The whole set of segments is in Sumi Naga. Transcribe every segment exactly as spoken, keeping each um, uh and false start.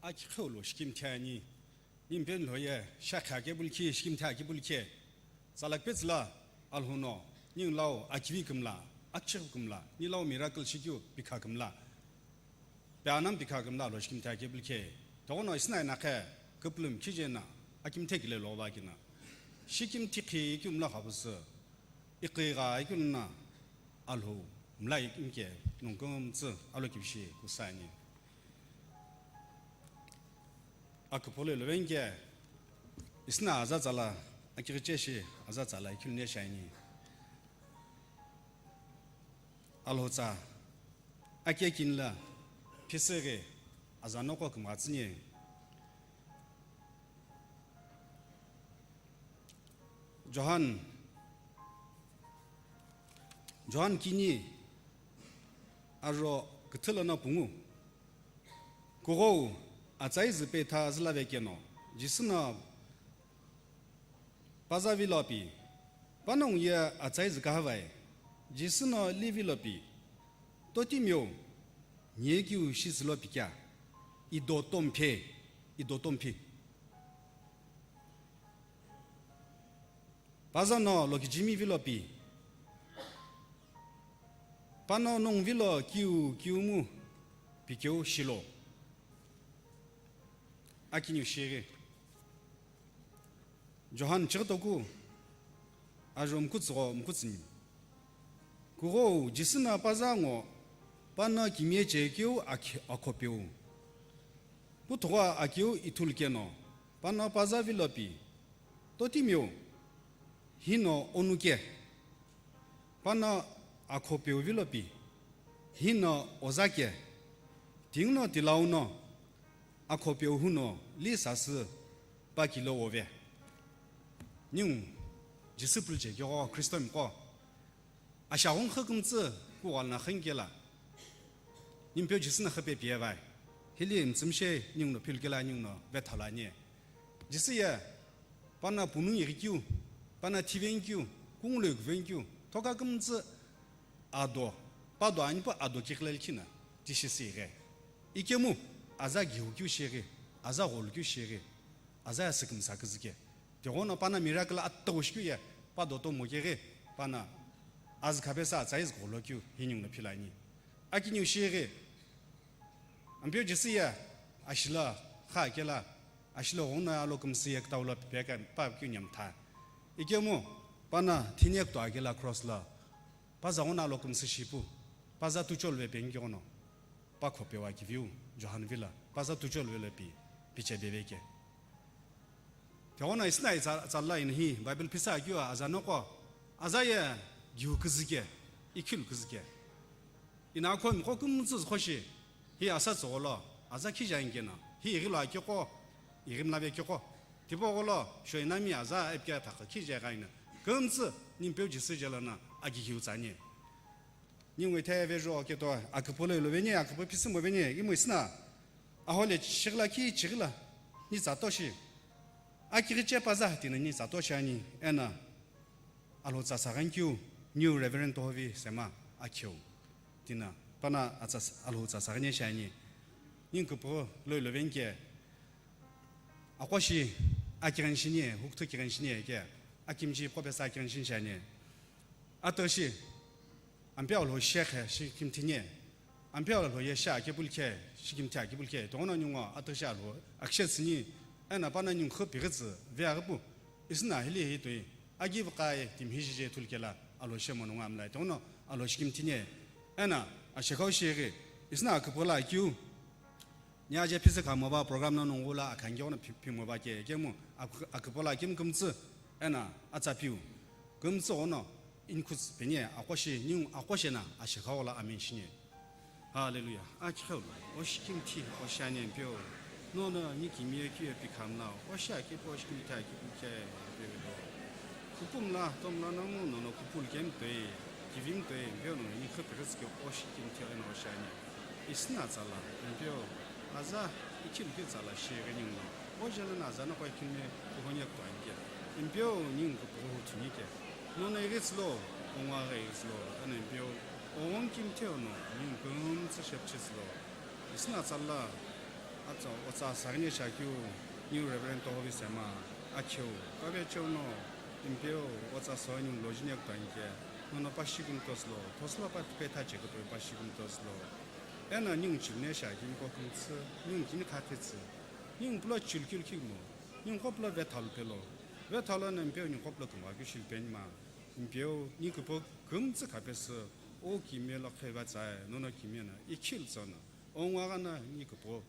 Akiqheu lo shikimthi ani. Nimpeni lhoye shakha kebulkhi, shikimthi akibulkhe. Tsalakpetsü la Alhou no, ningu lau akivi kümla, akichighi kümla, ni lau miracle shikeu pikha kümla. Pe anam pikha kümla lo shikimthi akibulkhe. Togono isna inakhe, küpülüm khijena, akimthi kile lo bakina. Shikimthi khi kümla khabusu. Iqigha ikiluna Alhou mlai inke nungkümtsü alokivishi kusani. Aküpolo ilovenge isna aza tsala, akighicheshi aza tsala ikilune shani. Alhou tsa, akekinla, phisüghi, aza noko kümghatsüni. Johan, Johan kini, aro küthü lono pungu. Kughou, atsai zü petha zülavekeno, Jisü no paza vilopi, panongu ye atsai zü kahavai, Jisü no li vilopi, totimiu, niekiu shi zülopi kya, ido tomphe, ido tomphi. Paza no lokijimi vilopi. Pano nung vilo kiu kiumu pikeu shilo. Akiniu shighi. Johan chighi toku. Ajo mkutsügho mkutsünyi. Kughou Jisü no paza ngo, pano kimie chekeu akhi-, akhopeu. Puthugho akeu ithulu keno, pano paza vilopi. Totimiu, hino onuke, pano akhopeu vilopi, hino ozake, tingno tilauno, akhopeu huno, li sasü, pakilo ove. Ningu, Jisü pulche kegho Kristo miko. Ashaghongkha kümtsü kughalna khingkela. Nimpeu Jisü no khape piye vai. Hili mtsümshe ninguno philkela ninguno vethalani. Jisü ye, pana punu yighikiu, pana thivenkeu, kunguloi kuvenkeu, thoka kümtsü ado, pado anipu ado kiqilel khina, tishisi ighe. Ikemu, aza giukeu sheghi, aza gholukeu sheghi, aza ya sükümsa küzüke. Tighono pana miracle atüghüshikeu ye, pa doto mokeghi, pana azü khabesa atsai zü gholo keu, hininguno philani. Akiniu shighi, Ampeu Jisü ye, ashila, kha kela, ashila ghona alo kümsü ye kutau lo pipeka, pa keu nyamtha. Ikemu, pana thini ye kutoa kela cross la, paza ghona alo kümsü shipu, paza tuchol ve pengi ghono. Pa khopewa kiviu, Johan vila, paza tuchol velo pi, piche beveke. Tighono isna itsa-, itsala ina hi, Bible phisa keu aza noko, aza ye giu küzüke, ikhilu küzüke. Ina akhomi kho kümtsü zükhoshi, hi asa tsügholo, aza khija inkena, hi ighilo akikho, ighimla vekikho. Tipaugholo, shoinami aza epike athakha khija ighaina. Kümtsü, nimpeu Jisü jelana, agighiu tsani. Ningu ithai vejo keto aküpolo iloveni, aküpo phisümoveni, imu isna. Ahole chighila ki chighila, ni tsatoshi. Akighiche paza tina ni tsatoshi ani, ena. Alhou tsa saghankeu, New Reverend Tohovi Sema akheu. Tina, pana atsa s-, Alhou tsa saghane shi ani. Ningu küpolo ilovenike. Akhoshi, akighenshini, hukuthu kighenshini ke. Akimji kopesa akighenshini shi ani. Atüshi, Ampeu Alhou shekhe shikimthi nye. Ampeu Alhou ye sha kebulkhe, shikimthi akibulkhe. Tighono ningu atüshi Alhou akshe tsüni. Ena pana ningu khü pighitsü, ve aghipu. Isna hili hi toi. Agivi qaye, timi hijije thulkela, Alhou shemo nungu amlai. Tighono Alhou shikimthi nye. Ena, ashekhau sheghi. Isna aküpola akiu. Ni aje phisi kha moba program no nungula akhange ono phi-, phimoba ke, kemu ak-, aküpola kim kümtsü, ena atsa piu. Kümtsü ono, inkuts penye, akhoshi, ningu akhoshi na, ashekha ola amen shinye. Hallelujah. Akikheu, oshikimthi, oshani Ampeu. Nono, ni kimie kiu pikhamna, oshi akipu, oshikimthi akipu ke, Ampeu. Kupumla, tomla namu, nono kupul kem toi, kivim toi, Ampeu no, ni khapirits ke, oshikimthi, eno oshani. Isna tsala, Ampeu, aza ichilke tsala sheghe ningu. Ojana na aza na kwa kinme kuhonya kwa anke. Ampeu ningu kuho thunike. Nono ighitslo, ongwa ghe ighitslo, ana Ampeu, owon kimthe ono, ningu kümtsü shepchitslo. Isna tsala, Atsa otsa saghi ni shakeu, New Reverend Tohovi Sema, akheu, kave cheu no, Impeu, otsa so ningu lo jine kutanike, nono pashi kumtos lo, thoslo pa pe thache kuto pashi kumtos lo. Ena ningu chimne shakeu ko kumtsu, ningu kini khathitsu, ningu pulo chilkil kigmo, ningu ko pulo vethalu pelo, vethalu na Impeu ningu ko pulo kumwa kishil penima, Impeu, ningu kupo kumtsu kapesü, o kimelo kheva tsae, nono kimena, ikhil tsona, o ngwa gana ningu kupo,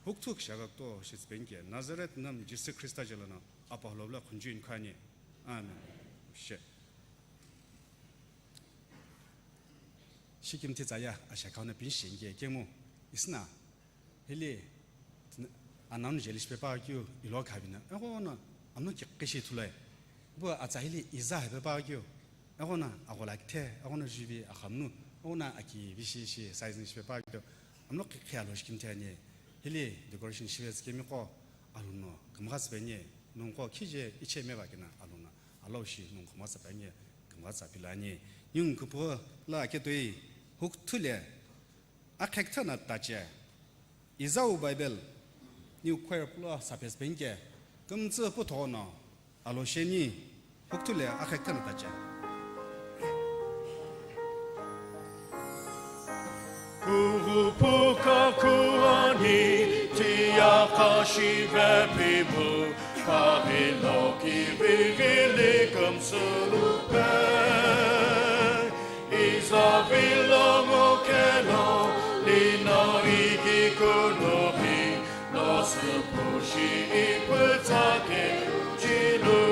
Hukthuk shagakto shitspenike Nazareth nam Jisü Khrista jelono apahlo lo khunju inkhani. Amen. She. Shikimthi tsaya ashakhauna pinshi inge kemu isna hili ananu jeli shipepa keu ilo khabina. Ego na amno kiqishi thulai. Bu atsa hili iza hepepa keu. Ego na agola kithe, ego na juvi akhamnu, ego na aki vishi shi size ni shipepa keu. Amlo qhiqhi alo shikimthi ani, hili decoration shive tsükemiqo, alono kümgha tsüpe ani, nonguqo khije ichie meva kena alono, alo shi nongu kümgha tsüpe ani, kümgha tsüpilo ani. Ningu kupu la ketoi, hukthule, akhekthana tache, Izau Bible, New Choir pulo sapesüpenike, kümtsü puthono, Alo sheni, hukthule akhekthana tache. Kuhupuka kuani tiya kashive pibu, kavilo kivigili kumsulupe. Izavilo ngokelo, lino igi kunupi, Nosupushi ipütsake uchilu.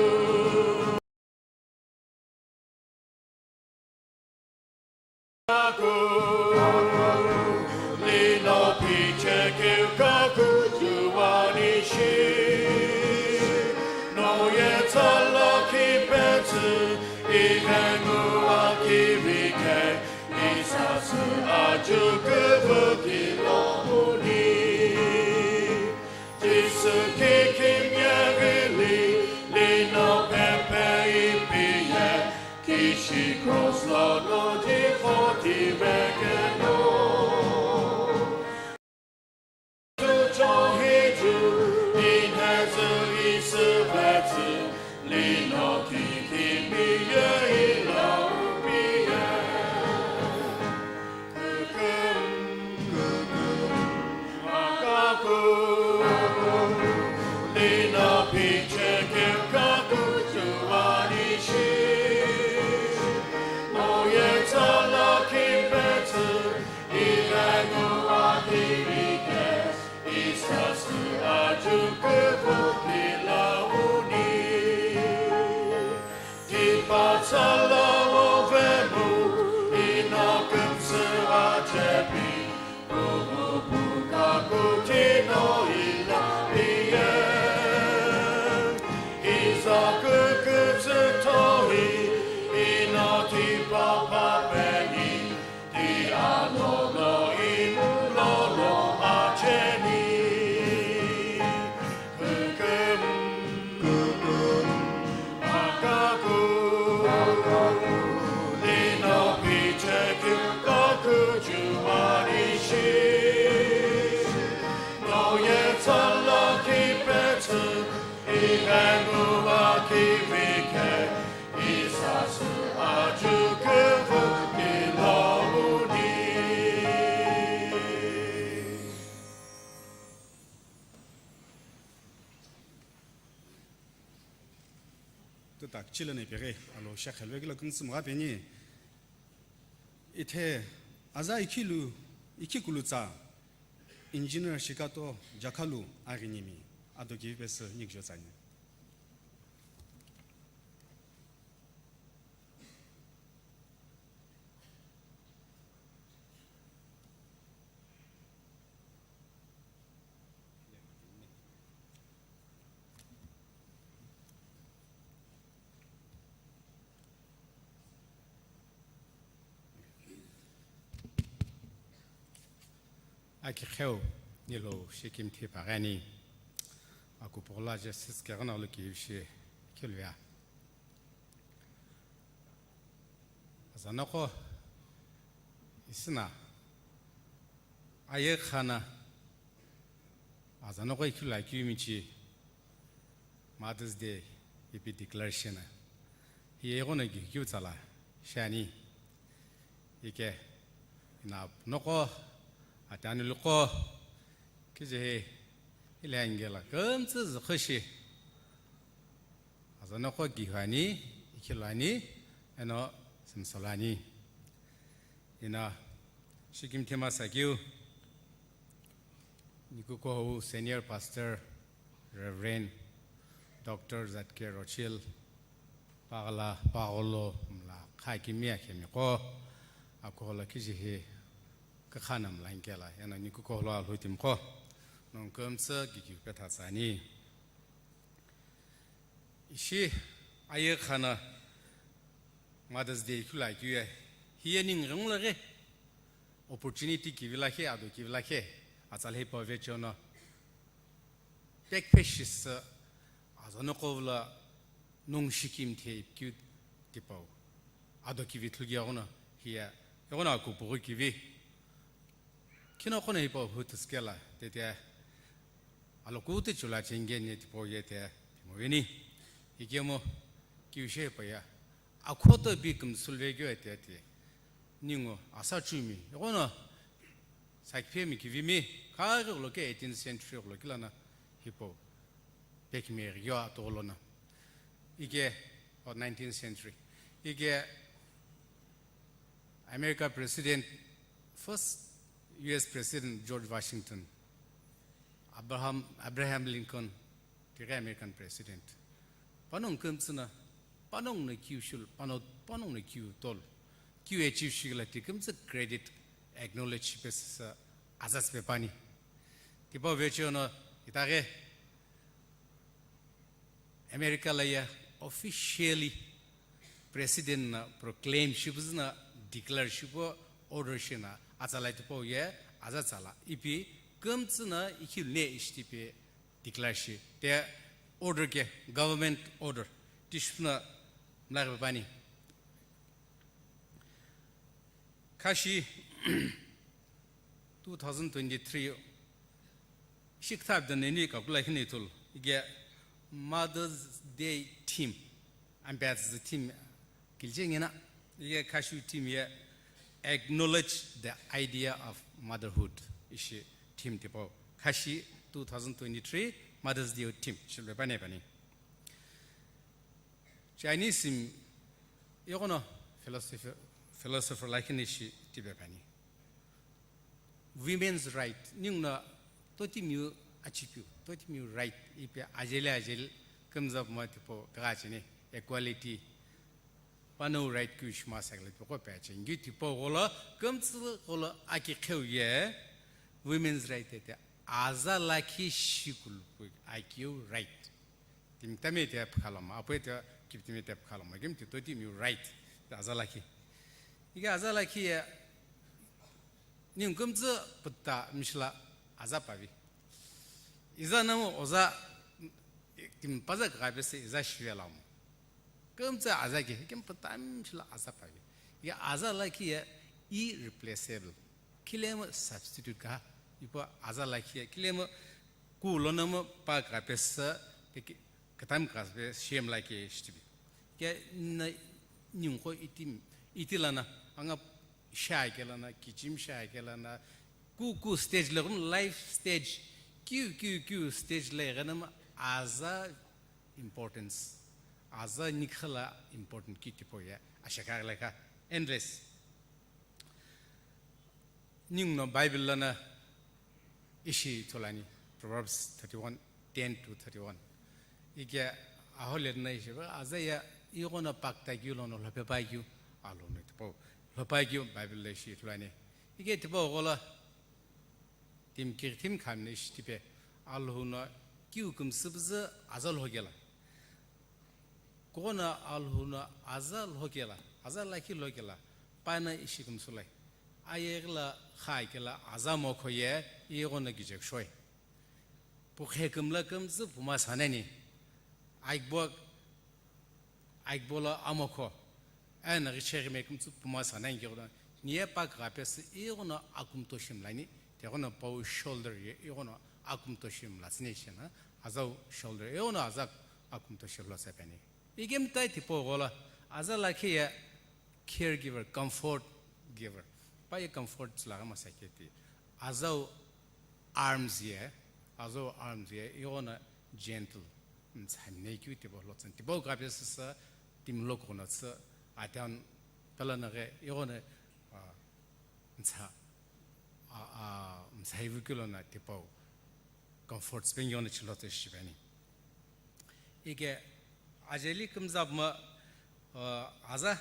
Aku lino picheke kaku juanishi. No ye tsala kipetsu ihengu akivike. Isasü ajuku vukilo uni. Jisü kikimyevili lino pepe ipiye. Kishi cross lo no jikoti vekeno. Tucho hiju, inhezü isüvetsü, lino kikimiye ilapiye. Kukum, kukum, akaku, lino picheke kaku juanishi. No ye tsala kipetsu, Irengu akirike, isasü ajuku vukilo uni. Tipatsala ovemu, ino kümsü achepi, umupuka kutino ilapiye. Izaku kütsü tohi, ino tipapapeni, Ti alolo imlolo acheni. Kukum, kukum, akaku. Lino picheke kaku juanishi. No ye tsala kipetsu, ihengu akivike. Isasü ajuku vukilo uni. Tutak chilene peghi alo shekhelvekilo kümtsü mgha peni. Ithe aza ikhilu, ikhikulu tsa. Engineer Shikato Jakhalu aghinimi ado kivi pesü nikjo tsani. Aki kheu nilo shikimthi paghani. Aku pogla je siske gana lo ki shi kilvia. Azanoko isina aye khana Azanoko ikhilu akeu michi Mother's Day ipi declare shina. Hiye ighono kikeu tsala shani. Ike ina noko atani luko kijehe ile angela kümtsü zikhoshi. Azanoko kihani, ikhilu ani, eno simsolo ani. Ina shikimthima sakeu Nikukohou Senior Pastor Reverend Doctor Z K Rochil, paghala, pagholo, mla, khakimi akhemiqo, akuholo kijihi, kakhana mla nkela, eno Nikukoholo alhutimiqo, nongu kümtsü kikeu petha tsani. Ishi aye khana Mother's Day khula kiye, hiye ningu ngula ghe opportunity kivi lakhe, ado kivi lakhe, atsalhe pa vechono. Pek peshis azanoko vula nung shikim the kyu tipau. Ado kivi thlugi agona hiya, agona akupugu kivi. Kino kono hipau hutuskela, tete alokutu chula chengeni tipau yete, timovini. Ikemo kiushe pa ya. Akhoto bi kumsulve kyo ete ete. Ningu asa chumi. Agona sakphemi kivimi, kaghi loke eighteenth century lokilana hipau. Pekimeri yo atolona. Ike, o nineteenth century. Ike America President, first U S President George Washington, Abraham, Abraham Lincoln, tighe American President. Panongu kümtsüna, panongu na kiu shul, pano, panongu na kiu tol, kiu achieve shigla ti kümtsü credit, acknowledge shipesisa azas pepani. Tipau vechono, itaghe, America la ye officially president na proclaim shipu züna declare shipu order shina atsala tipau ye aza tsala ipi kümtsü na ikhilu ne ishi tipi declare shi te order ke government order tishipuna mlaghi pani. Khashi two thousand twenty-three shikthap da neni kakula hini tul ige Mother's Day theme, ambats the theme kilje ngena ige Khashi theme ye acknowledge the idea of motherhood ishi theme tipo Khashi two thousand twenty-three Mother's Day theme shilbe pane pani. Chinese sim igono philosopher, philosopher lakini shi tibe pani. Women's right, ningno totimiu achipiu, totimiu right ipe ajele ajele kümzap ma tipo kagachini equality, panongu right kyu shima sakle tipo ko peche. Ngi tipo golo kümtsü golo aki kheu ye women's right ete aza lakhi shikul pu akiu right. Timi tami te pkhalama, apu te kiptimi te pkhalama, kim ti totimiu right, aza lakhi. Ige aza lakhi ye, ningu kümtsü putta mishila aza pavi. Iza namu oza, timi paza kagapese iza shive lamu. Kümtsü aza ki, kim putta mishila aza pavi. Ige aza lakhi ye, irreplaceable. Kilemu substitute ka, ipo aza lakhi ye, kilemu Ku lono mo pa kapesa tiki katam kape shemla ke shitibi. Ke na ningko itim, itilana, anga sha ke lana, kichim sha ke lana, ku ku stage le kun life stage, kiu kiu kiu stage le gana ma aza importance, aza nikhala important ki tipo ya, ashaka le ka, endless. Ningno Bible lana ishi ithulani, Proverbs thirty-one, ten to thirty-one. Ike ahole na ishi ba, aza ya igona pakta kyu lono lope pa kyu, alo no tipo, lopa kyu Bible le ishi ithulani. Ike tipo gola, tim kir tim kham ne ishi tipe, alo no kyu kum sibza aza lo gela. Koghono Alhou no aza lhokela, aza lakhi lhokela, pana ishi kümsulai. Ayeghi la kha kela aza mokho ye, ighono kichekshoi. Pukhe kümla kümtsü puma sanani. Aikbo, aikbo lo amokho. Ena ghicheghi me kümtsü puma sanani kighono. Niye pak gapesü ighono akumto shimlani. Teghono pau shoulder ye, ighono akumto shi mlatsüni shina, azau shoulder, ighono aza akumto shi lotsa peni. Ikemtai tipau gholo, aza lakhi ye caregiver, comfort giver. Pa ye comfort tsulaga masaketi. Azau arms ye, azau arms ye, ighono gentle, mtsamne keu tipau lotsa. Tipau kapesüsa, timi lokono tsü, atian, pela nage, ighono, ah, mtsa, ah, ah, mtsaivu keu lona tipau. Comforts pengiono chilo tse shipani. Ike ajeli kumzap ma, uh, aza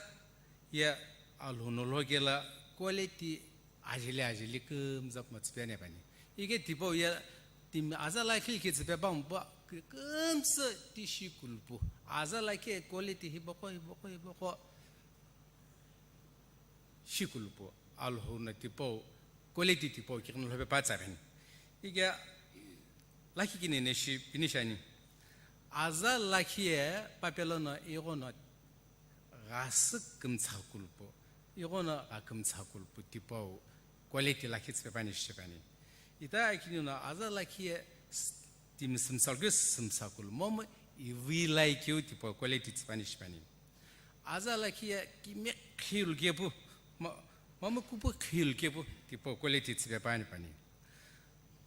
ye alhou no logela quality ajeli ajeli kumzap ma tsipene pani. Ike tipau ye timi aza lakhi ki tsipe bang ba kumtsa tishi kulpu. Aza lakhi quality hiboko, hiboko, hiboko. Shikulupu, alhou no tipau, quality tipau, kikina lhope pa tsapeni. Ike, lakhi kini ne shi, pini shani. Aza lakhi ye papelo no ighono ghasü kumtsa kulupu, ighono gha kumtsa kulupu tipau, quality lakhi tsipepani shipani. Ita akini no aza lakhi ye s-, timi sümsa keu sümsa kulu, momu ivi lai keu tipau quality tsipani shipani. Aza lakhi ye kimi khil kepu, ma-, mamu kupu khil kepu, tipau quality tsipepani pani.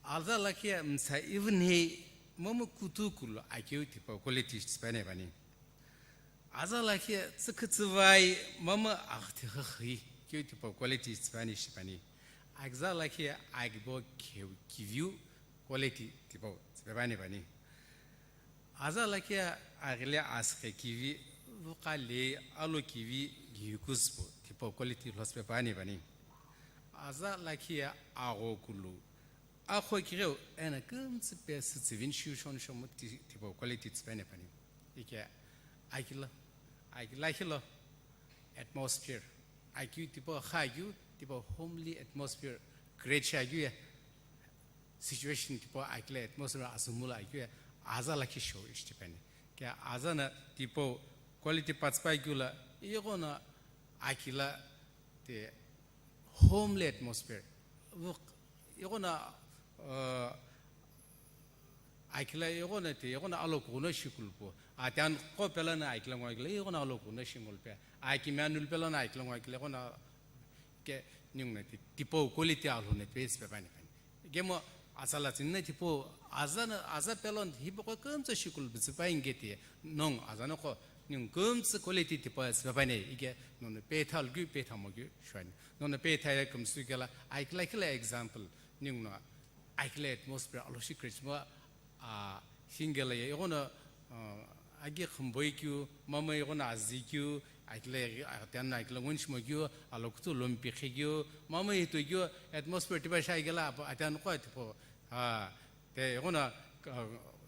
Aza lakhi ye mtsa ivinhei, mamu kutu kulu akeu tipau quality tsipani pani. Aza lakhi ye tsükütsüvai, mamu aghthi khakhi keu tipau quality tsipani shipani. Aza lakhi ye agibo kheu kiviu quality tipau tsipepani pani. Aza lakhi ye aghile asüghi kivi, vuqa le alo kivi, giukuspu, tipau quality lhospe pani pani. Aza lakhi ye agho kulu, akho kigheu, ena kumtsi pe sütsivin shiu shon shomu ti-, tipau quality tsipene pani. Ike akila, akila khilo, atmosphere, akiu tipau kha akiu, tipau homely atmosphere, create shi akiu ye. Situation tipau akila atmosphere asumula akeu ye aza lakhi show ishi tipeni. Ke aza na tipau quality parts pa keu la, ighono akila te homely atmosphere. Vuk-, ighono, uh, akila ighono te, ighono alo kuno shikulupu. Atian ko pela na akila ngo akila, ighono alo kuno shingulpe. Aki manu pela na akila ngo akila, ighono ke ningu na ti-, tipau quality alhou na pe tsipepani pani. Kemo aza latsini na tipau, aza na, aza pelon hipoko kumtsa shikulu bitsipani ke ti, nong aza noko, ningu kumtsa quality tipau tsipepani, ike nono pe thal gu, pe thamo gu, shwani. Nono pe thal kumsu kela, akila kila example, ningu no, akila atmosphere alo shi Christmas, a, hingela ye, ighono, a, agi khamboi keu, mama ighono azi keu, akila, a, tianna akila ngun shimo keu, alo kutu lompi khe keu, mama ito keu, atmosphere tipa shai kela, apo, atian ko tipo, a, te ighono, a,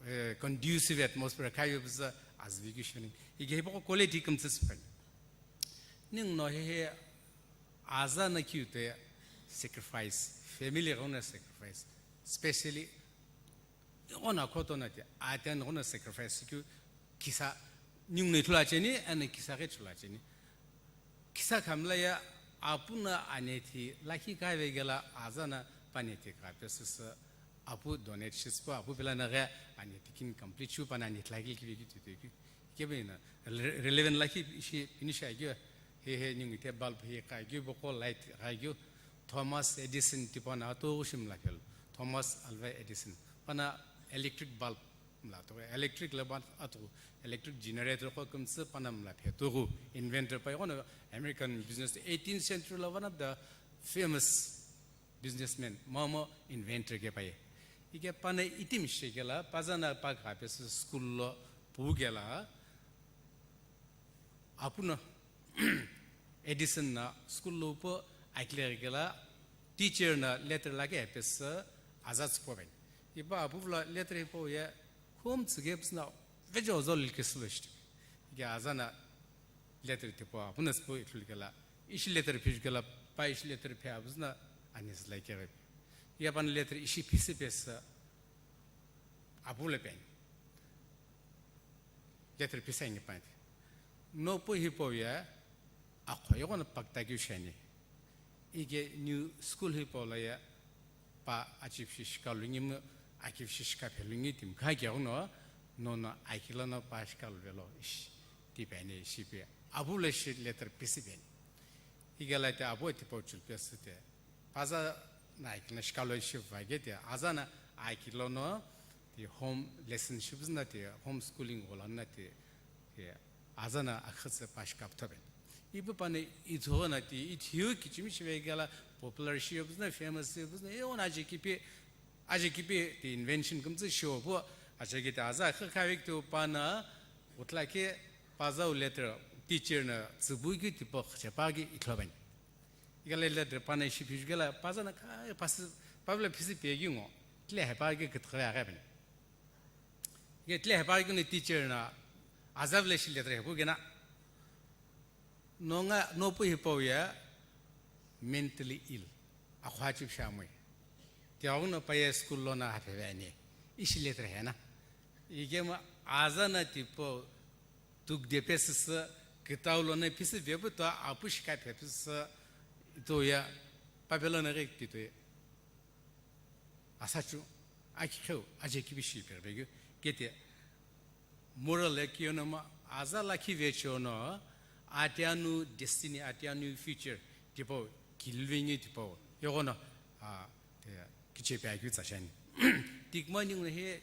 e, conducive atmosphere khayo pisa, azvi keu shini. Ige hipoko quality kumtsa sipeni. Ningu no hehe aza na keu te sacrifice, family ghono sacrifice, specially ighono akhoto na te, atian ghono sacrifice keu kisa ningu no ithulu acheni, ena kisa ghi ithulu acheni. Kisa khamla ye apu na anethi lakhi kave kela aza na panethi ka pesüsü apu donate shispo, apu pela na ghi anethi kini complete shu pana anethi lakhi kive keu tutu keu. Kebe na, re-, relevant lakhi ishi finish agyo, hehe ningu te bulb he ka agyo, boko light ka agyo, Thomas Edison tipau na ato shimla phel, Thomas Alva Edison, pana electric bulb mla to, electric la ban ato, electric generator ko kumtsa pana mla phe to, inventor pa ighono American business, eighteenth century la one of the famous businessman, momu inventor ke paye. Ike pana itimi shekela, paza na pa kha pesü school lo pu kela, apu no Edison na school lo pu akile kela, teacher na letter la ke pesü aza tsüpo ben. Ipa apu la letter ipo ye, khum tsige psna vejo zol ke slo shti. Ike aza na letter tipau, apu na spo ithulu kela, ishi letter phi kela, pa ishi letter phi apu na, ani zla kere. Ipa na letter ishi phi se pesü, apu le pen. Letter phi sa ngi pa. No pu hipau ye, akho ighono pakta keu sheni. Ike new school hipau la ye, pa achieve shi shikalu ngimu Aki shi shika phelungi timi kha keghuno, nono aki lono pa shika luvelo ishi tipi ani ishi pi. Abu le shi letter pisi pi ani. Igela te abu tipa uchul pesi te. Paza na aki na shika lo ishi vage te. Aza na aki lono te home lesson shi buzna te homeschooling wala na te. Te aza na akhitsa pa shika pthaben. Ipu pani itho na te ithiu kichimi shi vegela popular shi buzna famous shi buzna. E ona je kipi Aje kipi ti invention kumtsu shio pu, aje ki ta aza kha kha vek tu pa na, utla ke paza u letter teacher na tsubu ki tipo chepa ki ithlo bani. Igale letter pa na shi phi gela paza na kha pas pa vle phisi pe gi ngo. Tle he pa ki kit kha ya bani. Ye tle he pa ki ni teacher na aza vle shi letter he pu gena. Nonga nopu hipau ye mentally ill. Akhua chip shamui. Tiaung no paye school lo na hapheveni. Ishi letter hena. Igema aza na tipo tuk de pesisa kitau lo na pisi vebu to apu shika pepisa to ya papelo na rek tito. Asachu, aki kheu, aje kibishi perbegu, kete, moral le kiyonoma, aza lakhi vechono, atianu destiny, atianu future, tipo, kilvingi tipo, yogono, a, te, kiche pe akyu tsashani. Tikma ningu he,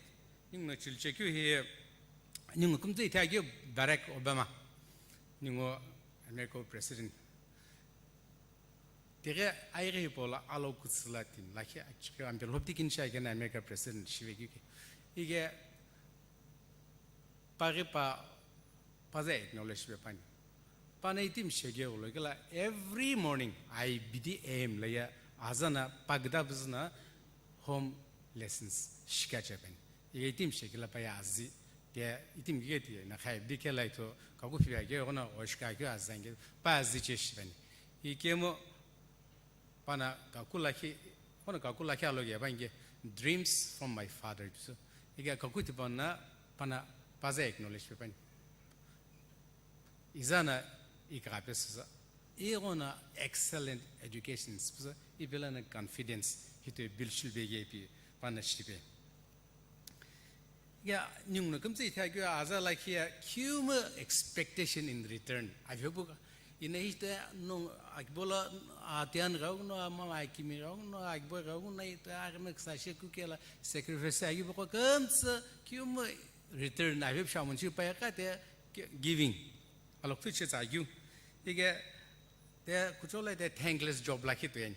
ningu chilchekyu he, ningu kumtse ithagyu Barack Obama, ningu America President. Tighe aighi hipau lo alo kutsü la timi lakhi achighi ampe lhopti kini shi akena America President shivekeu ke. Ige paghi pa, paza acknowledge shivepani. Pana itimi sheghe ulo kela every morning I B D A M la ye aza na pagda buzna home lessons shikachepani. Ige itimi shekila pa ye azi. Te itimi gige ti na khai bike laito kaku phivea ke gona oshika ke azange pa azi che shivani. Ikemo pana kaku lakhi, gona kaku lakhi alo ge bange dreams from my father. So, ige kaku ti pana, pana paza acknowledge pe pani. Izana ikape suza. Igona excellent education suza. Ipelana confidence hito bilshul bege pi pana shtipe. Ya, ningu no kumtse ithagyu aza lakhi ya, human expectation in return. Avyobu ka, ina hita no, akibola, atian rau no, ama akimi rau no, akibo rau no, ita agna ksa she kukela, sacrifice agibo ko kumtse, human return, avyobu shamun chi pa ya ka te, giving. Alok tu che tsagyu. Ige, te kuchola te thankless job lakhi tu yani.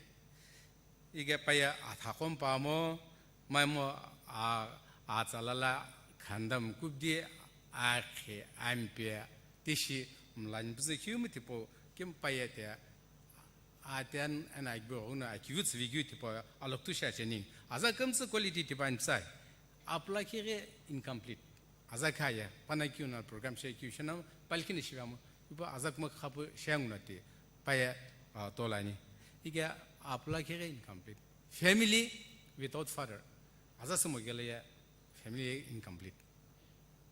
Ige paye athaqo mpamo, maimo a, atsalala khandam kubdi akhe ampe tishi mlan bizi khiumi tipo kim paye te atian ana agbo una akiu tsivigyu tipo aloktu sha chening. Aza kamtsi quality tipa ntsai. Apla kire incomplete. Aza khaya, pana kiu na program she kiu shena, palkini shivamo, ipa aza kuma khapu shenguna ti, paya, ah, tolani. Ike apula khere incomplete. Family without father. Aza sumo gele ya, family incomplete.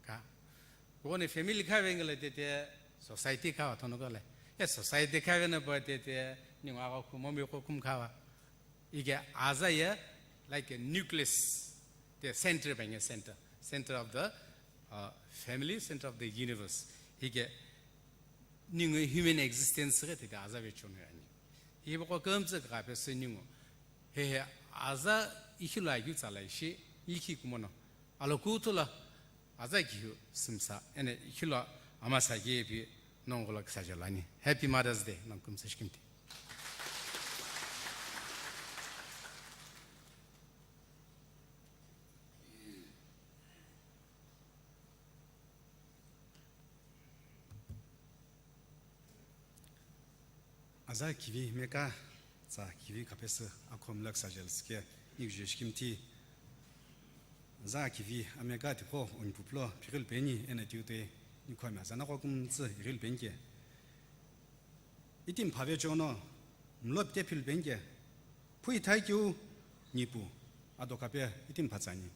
Ka. Kone family kha vengele te te, society kha thono gele. Ya society kha vena pa te te, ninga ko kumo mi ko kum khawa. Ike aza ye, like a nucleus, the center benge center, center of the, uh, family, center of the universe. Ike ningu human existence ghe te aza ve chon ani. Ibo ko kamtsa ka pe se ningu. He he aza ikhilo agyu tsala ishi, ikhi kumono. Alo kutola, aza kihu simsa, ene ikhilo amasa yebi nongola kisa jalani. Happy Mother's Day, nonkum sashkimti. Aza kivi meka tsa kivi kapesü akhom lak sajel sike nikjeshkimti. Aza kivi ameka tipho onipuplo phiril peni ena tiute nikhome aza nako kumtsü iril penke. Itim phave chono mlop te phil penke. Phui thai kiu nipu adokape itim phatsani.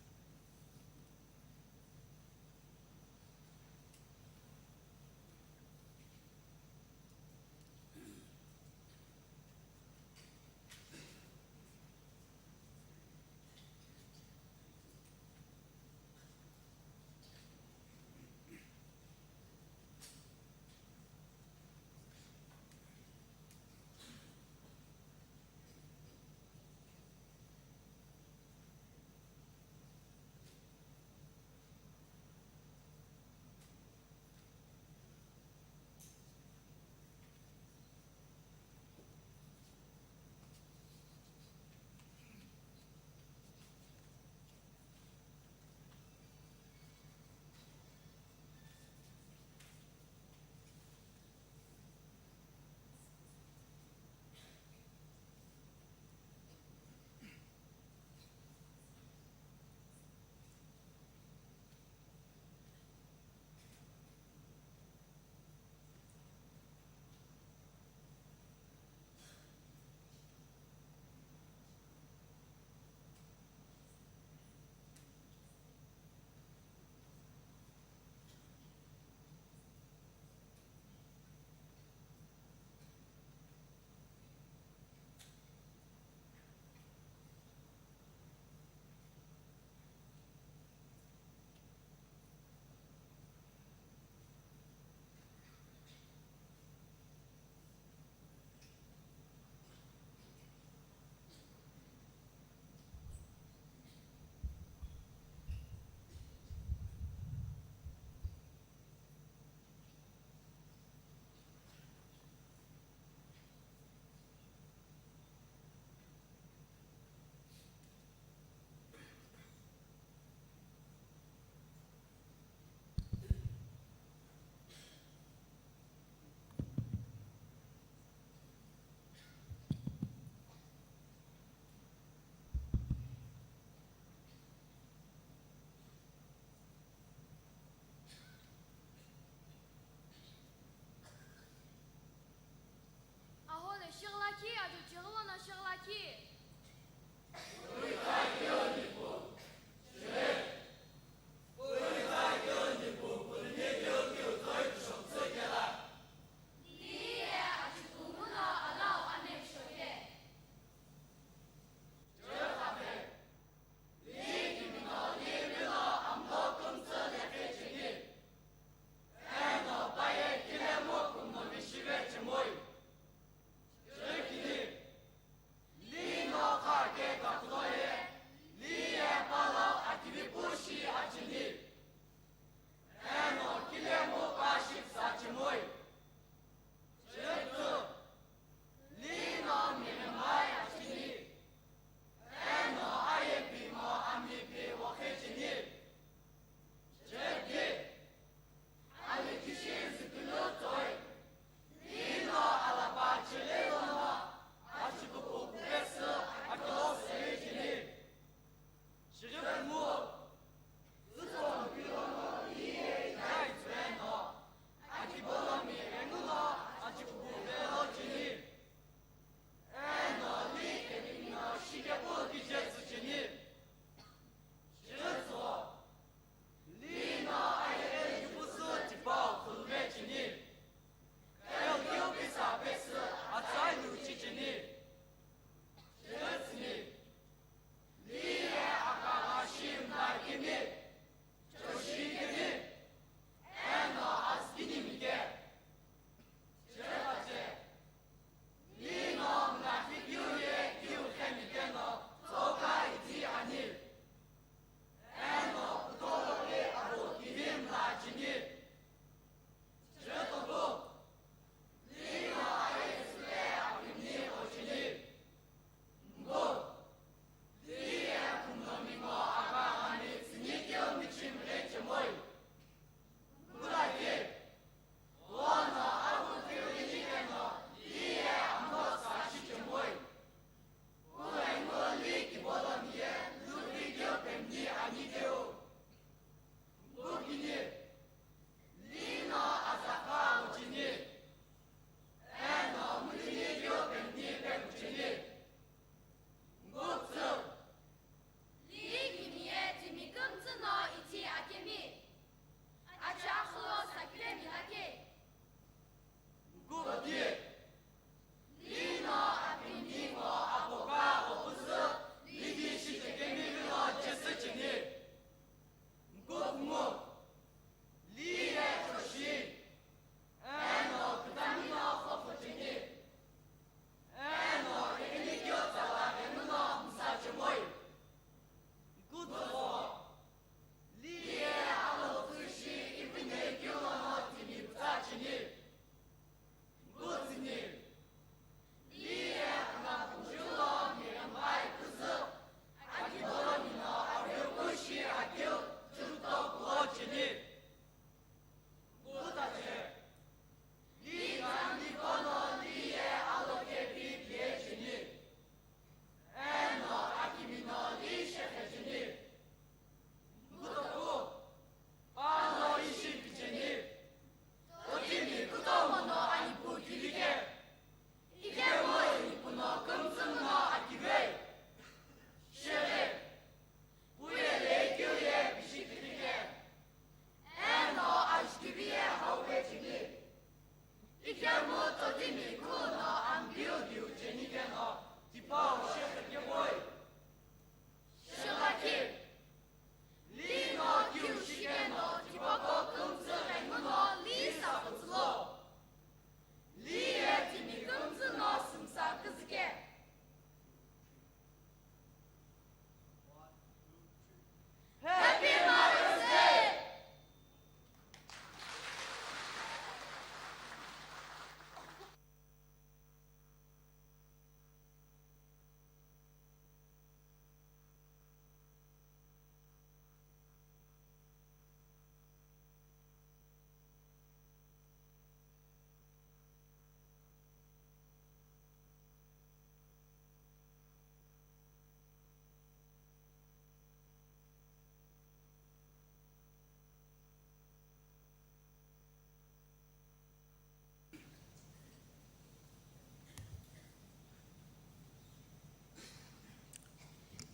ki.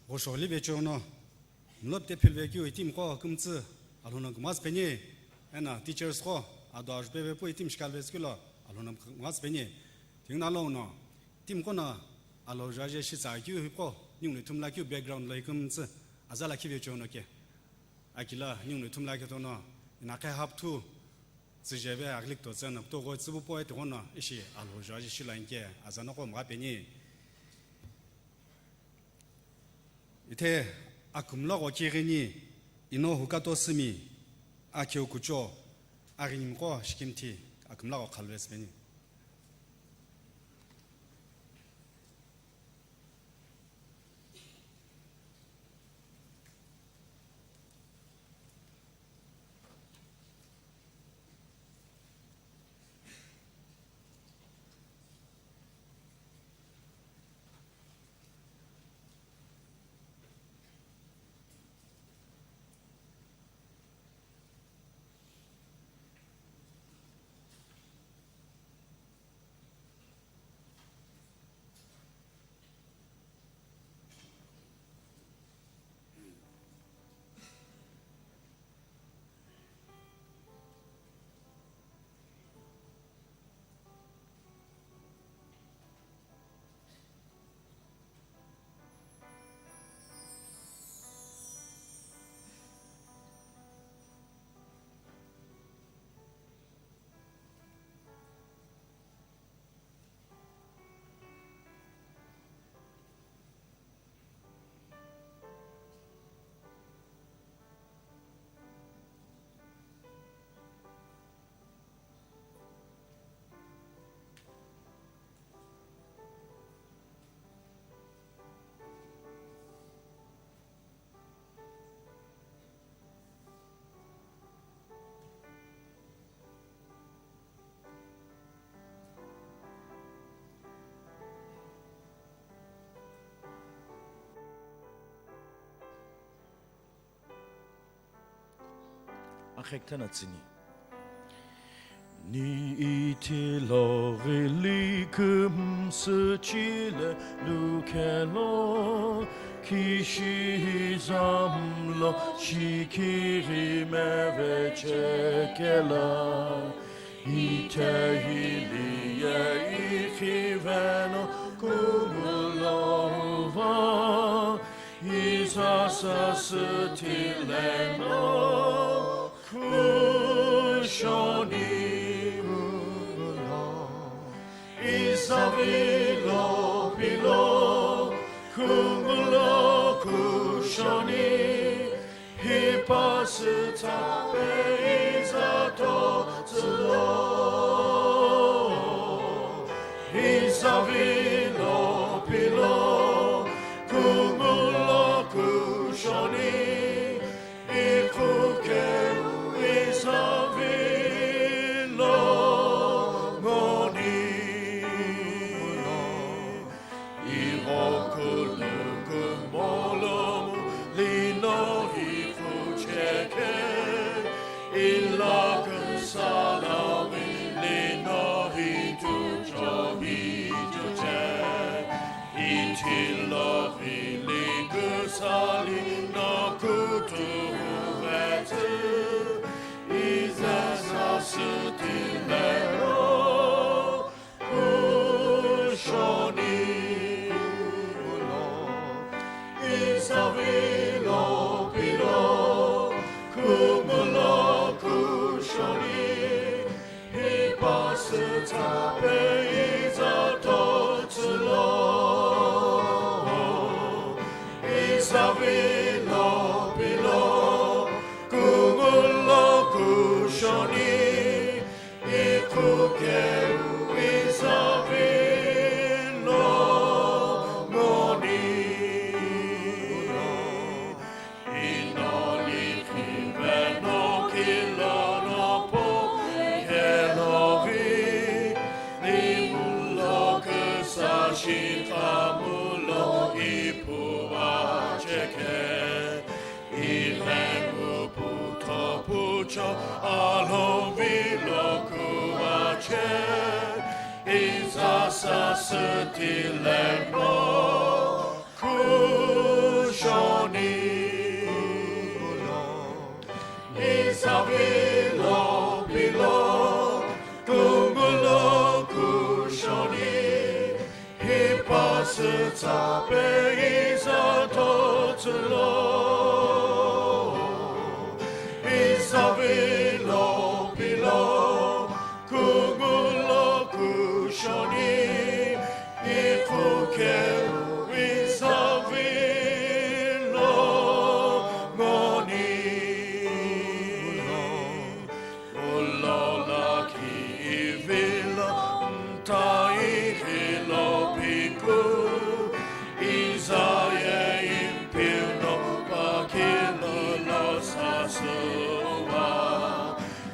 Ghosho live cheo no, mlo pte philve keu itimi qo kümtsü Alhou no kümazü peni, ena teachers qo, ado ajupeve pu itimi shikha luvetsü keu lo Alhou no kümazü peni. Tinguna lo no, itimi qo no Alhou jaje shitsa keu hipqo, ningu no ithumla keu background lo hi kümtsü, aza lakhi ve cheo no ke. Akila ningu no ithumla keu tono, ina qhe hapthu, tsüjeve aghili kutotse no, kutoqo tsübu po eti qo no, ishi Alhou jaje shilo anke, aza no qo mgha peni. Ithe akümla qo kighini, ino hukato sümi, akheu kucho, aghinimiqo shikimthi, akümla qo khaluvetsü peni. Akhekthena tsüni. Ni ithiloghi likümsü chile lukelo, kishi zamlo shikiri mevechekela. Ithe hiliye ikhiveno kumulo uva, Jisasü thileno kushoni kumulo. Isavilo pilo kumulo kushoni. Hipasü tsape iza totsülo. Isavilo pilo kumulo kushoni. Ikhukeu isavilo ngoni. Ighokulu kumolomu lino hi kucheke, ila kusalawi lino hi tucho hi chuche, itilo hi likusali no kutuvetsu, iza sasutilero. Kushoni kumulo, isavilo pilo kumulo kushoni, hipasü tsape iza totsülo, isavilo pilo kumulo kushoni. Ikhukeu isavilo ngoni. Ino likhiveno kilono po keloghi, imulo küsa shiqamulo ipu acheke. Ighemu putho pucho alhonvilo kuache, iza sasutilemo kushoni Tsape iza totsülo, iza vilo pilo, kungulo kushoni, ikhukeu iza vilo ngoni. Ulo lakhi ivilo mtaikhilo piku, iza ye impilo pakilo lo sasüwa,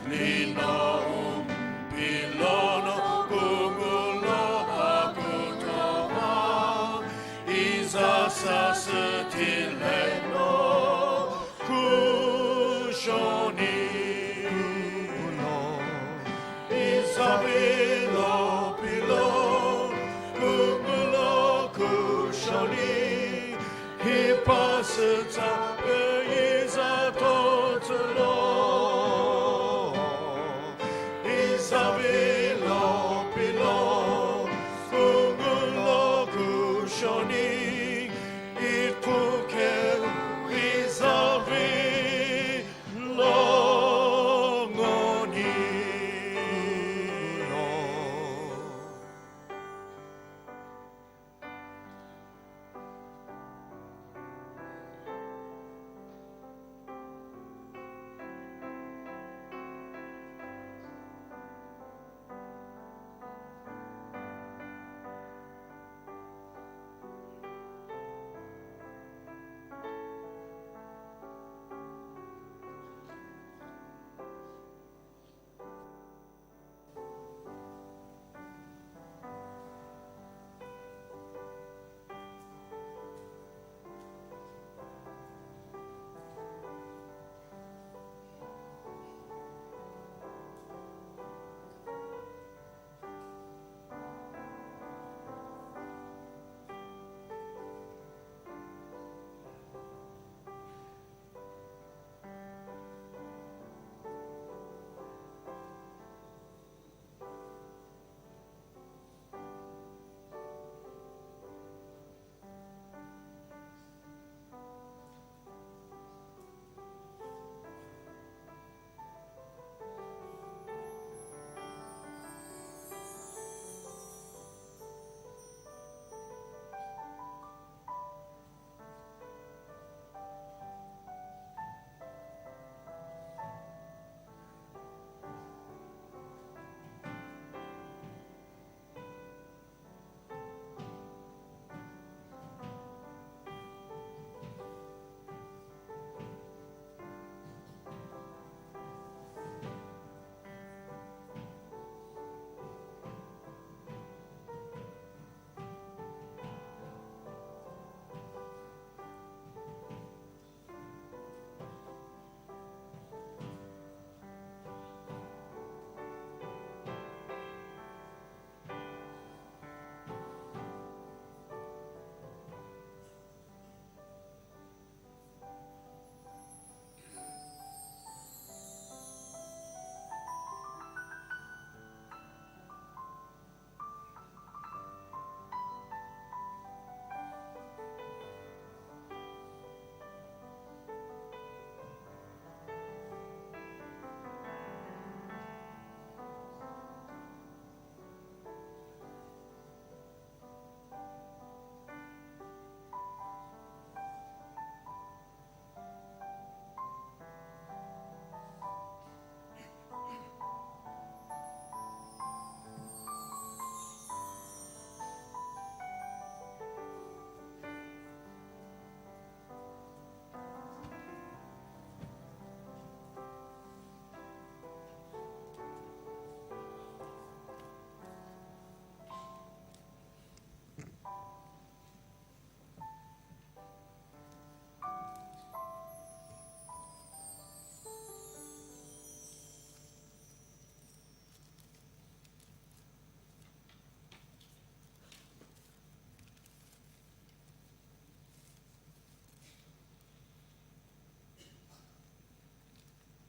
lino umpilono kungulo akutowa, iza sasüthileno kushoni. Iza vilo pilo, kungulo kushoni, hipasü tsape iza totsülo. Iza vilo pilo, kungulo kushoni, ikhukeu iza vilo ngoni.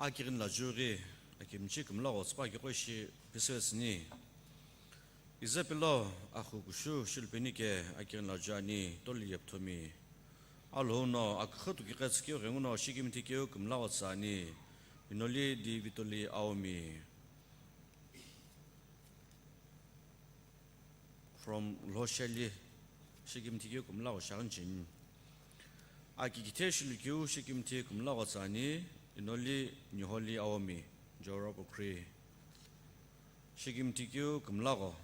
Akighini la jughi akimchi kümla ghotsüpa akiqo ishi pisüvetsüni. Izapelo axu kushu shilupenike akighini lajuani toli yepthomi. Alhou no aküxü tukiqetsükeu ghenguno shikimithikeu kümlaqo tsüani, inoli di vitoli aomi. From Lhosheli, shikimithikeu kümlaqo shaghincheni. Aki kithe shilukeu shikimithi kümlaqo tsüani, inoli niholi aomi, Joro Pokri. Shikimithikeu kümlaqo.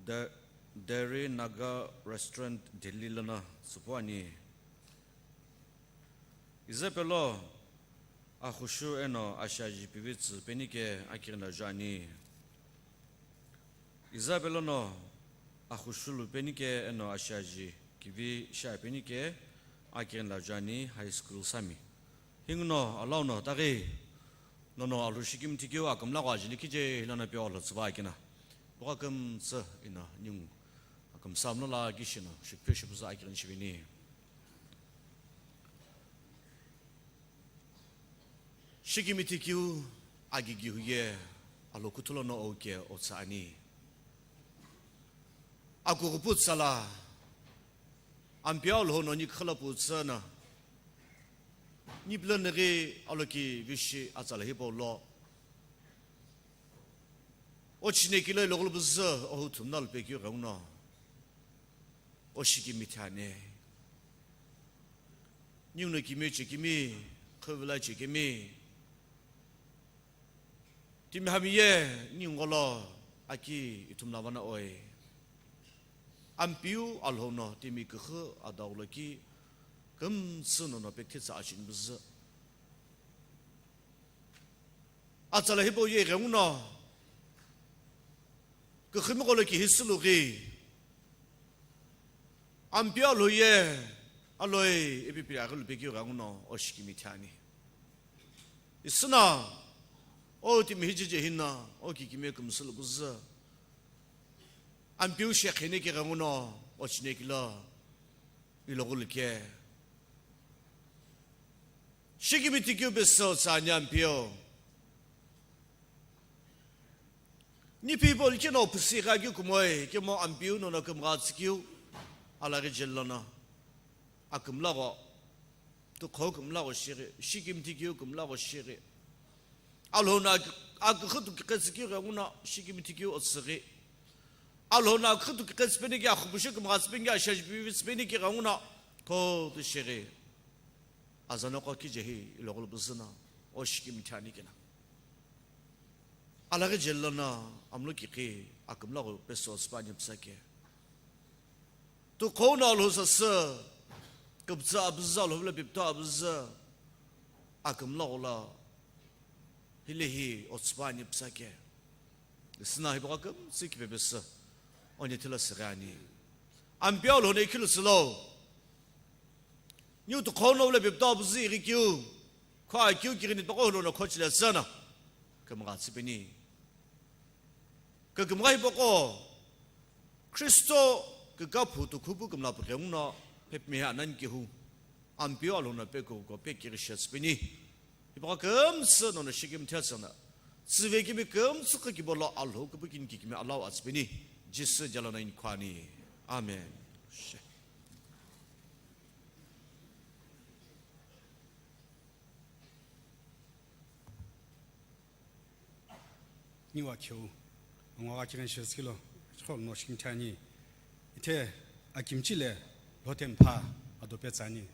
The Dairy Naga Restaurant Delhi lono tsüpuani. Izapelo axushu eno ashiaji pivi tsü penike akighini lajuani. Izapelo no axushu lupenike eno ashiaji kivi shiapenike akighini lajuani high school sami. Hinguno alauno taghi nono Alhou shikimithikeu akümlaqo ajeli kije hilono peo Alhou tsüva akina. Puqa kümtsü ino ningu akümsamlo la kishino shikphe shipuzu akighini shiveni. Shikimithikeu agigihu ye Alhou kuthu lono ouke otsü ani. Akugupu tsala Ampeu Alhou no niküxü la putsü na, nipilo nighi aloki vishi atsala hipau lo. O chinekilo iloghulu püzü ohu thumna lupekeu ghenguno. O shikimithi ani. Ninguno kimiye chekimi, khuvula chekimi. Timi hami ye ningu lo aki ithumla vana oi. Ampeu Alhou no timi küxü adaghulo ki kümtsü nono pekthitsa achini püzü. Atsala hipau ye ghenguno. Küxümi gholo kihi sülughi. Ampeu Alhou ye aloi ipi piri aghi lupekeu ghenguno o shikimithi ani. Isüna o timi hijije hina o kikimiye kümsü lupüzü. Ampeu shekhinike ghenguno o chinekilo iloghulu ke. Shikimithikeu pesü otsü ani Ampeu. Nipi hipau likhe no püsü ighakeu kumoi kemu Ampeu nono kümgha tsükeu alaghi jeli lono. Akümlaqo. Tuqhou kümlaqo shighi, shikimithikeu kümlaqo shighi. Alhou no ak-, aküxü tukiqetsükeu ghenguno shikimithikeu otsüghi. Alhou no aküxü tukiqetsüpenike axupushu kümgha tsüpenike ashiaji pivi tsüpenike ghenguno khutu shighi. Azanoqo kije hi iloghulu püzü no o shikimithi ani kena. Alaghi jeli lono amlo kikhi akümlaqo pesü otsüpa ani püsake. Tuqhou no Alhou sasü, küpütsü apüzü, Alhou vilo pipito apüzü, akümlaqo lo, hilehi otsüpa ani püsake. Isüna hipaqo kümtsü kipepesü, onithilo sighi ani. Ampeu Alhou no ikhilu silo. Niu tuqhou no vilo pipito apüzü ighikeu, kho akeu kighini topaqo hulo no khochile tsüna. Kümgha tsüpeni. Kükümgha hipaqo, Kristo kükaphu tukhupu kümla pughenguno phepmihe anani kehu, Ampeu Alhou no pekuko pekighi shi atsüpeni. Hipaqo kümtsü nono shikimthi atsüna, tsüvekimi kümtsü qhikibo lo Alhou küpükini kikimi alau atsüpeni, Jisü jalono inikhu ani. Amen. She. Niwa kheu, ngo gha kigen shezkilo, chikho no shikimthi ani. Ithe akimchi le, lhote mpha, ado petsü ani.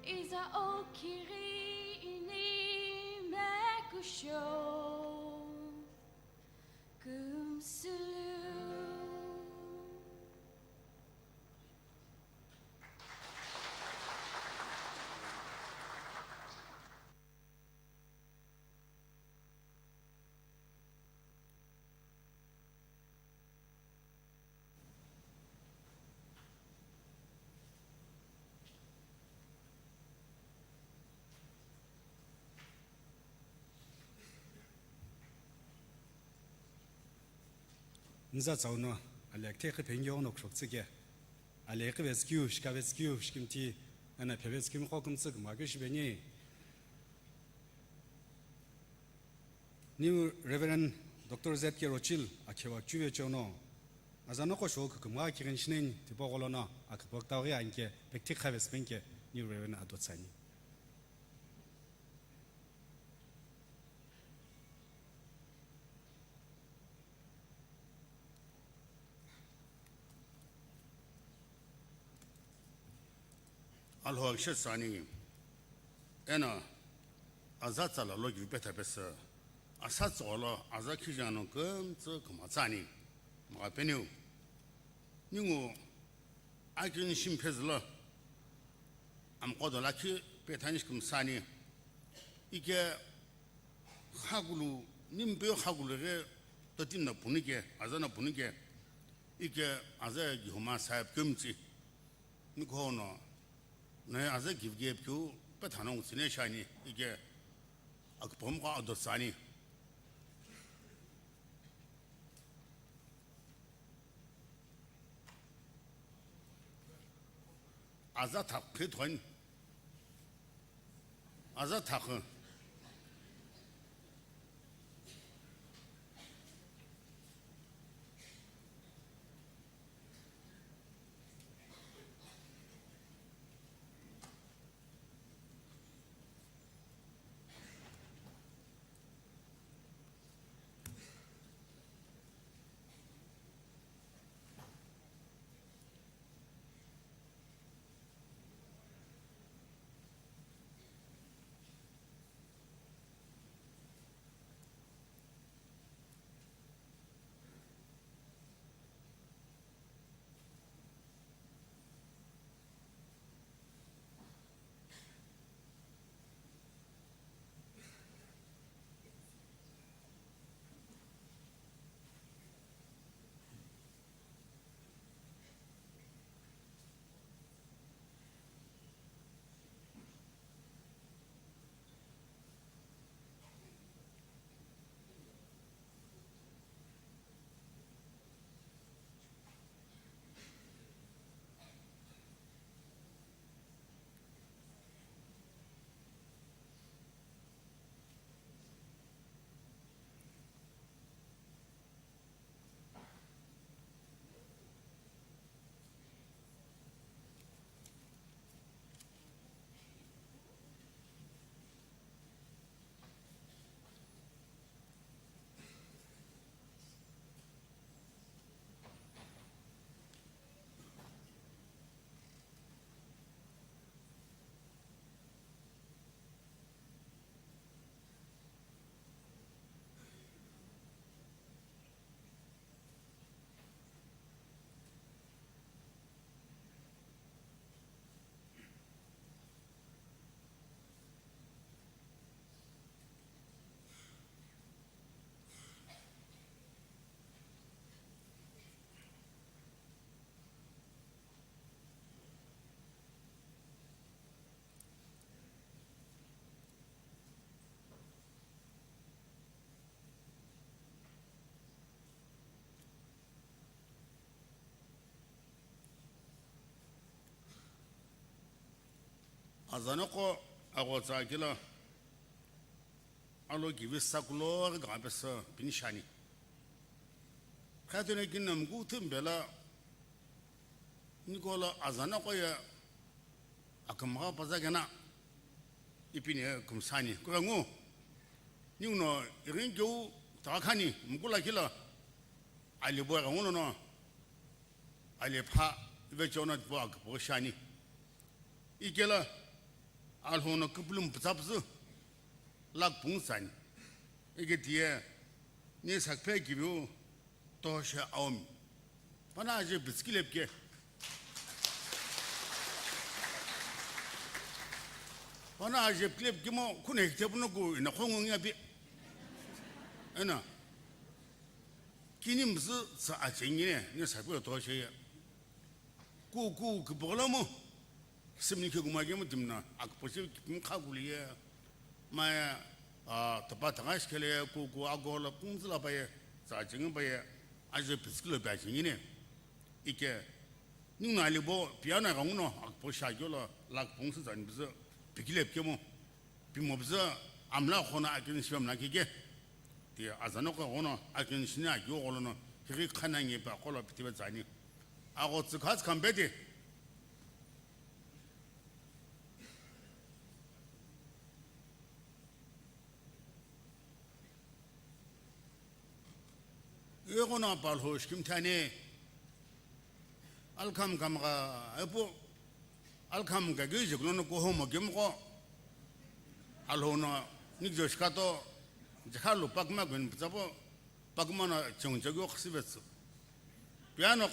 Iza okiri ini mekusho kumsulu. Niza tsau no ale akithe qhi phengio no khroktsü ke. Ale qhi vetsükeu, shika vetsükeu, shikimthi, ena phe vetsükeu mi qo kümtsü kümgha keu shipeni. New Reverend Doctor Z K Rochil akhewa chuve chono, azano qo sho kükümgha kighin shinen tipaqo lono aküpüktau ghi anke pekthi khavespenke New Reverend ado tsani. Alhou akishe tsüani, eno aza tsala lo kivi petha pesü, asa tsügho lo aza khijano kümtsü kümha tsüani. Mgha peniu, ningu akini shimphezü lo amqo do lakhi pethani shi kümsüani. Ike khakulu, nimpeu khakulu ghi totim na punu ke, aza na punu ke, ike aza ye gihuma saheb kümtsi. Nikho no, naye aza givgep keu pethano ngutsüne shiani, ike aküpüghümgha ado tsüani. Aza thakhi thon. Aza thakhi. Azanoko aghotsa kilo alo kivi sakulo ghi gapesa pini shani. Khatene kinamku thimbela Nikola Azanoko ye akümgha paza kena ipini kümsani. Kurangu, ninguno irin keu takhani mkula kilo alibo ghanguno no alipha vechona po aküpüghü shani. Ikela Alhou no küpülümi pütsapüzü lakh pung sani. Ike tiye ni sakphe kiviu toshe aomi. Pana aje bitsikile pike. Pana aje pile pike mo kune hite puno ku ina khongu ngia pi. Ena. Kini mzü tsa achengine, ne sakphe toshe ye. Ku, ku, kipogolomo. Simni ke kuma kemu timna, akposhi kipim kha kuliye. Maya, a, tapa tanga shikele, ku, ku, agola, kungzila paye, tsa chingi paye, aje bitsikilo pa chingine. Ike, ningna alibo, piano ghanguno, akposhi agola, lakh pung sü zani bizi, pikile kemu. Pimo bizi amla khona akini shiva mla kike. Ti Azanoko ghono akini shini agyo gholono kiri khana nge pa kholo pitibe tsani. Agho tsükha tsükha mbeti. Yeghono apalho shikimthani. Alkham kamgha epu, alkham kaghi jiklono kuhomo kimqo. Alhono nikjo shikato, jikhalu pakma gwen putsapo, pakma no chengchegyo khsivetsu. Piano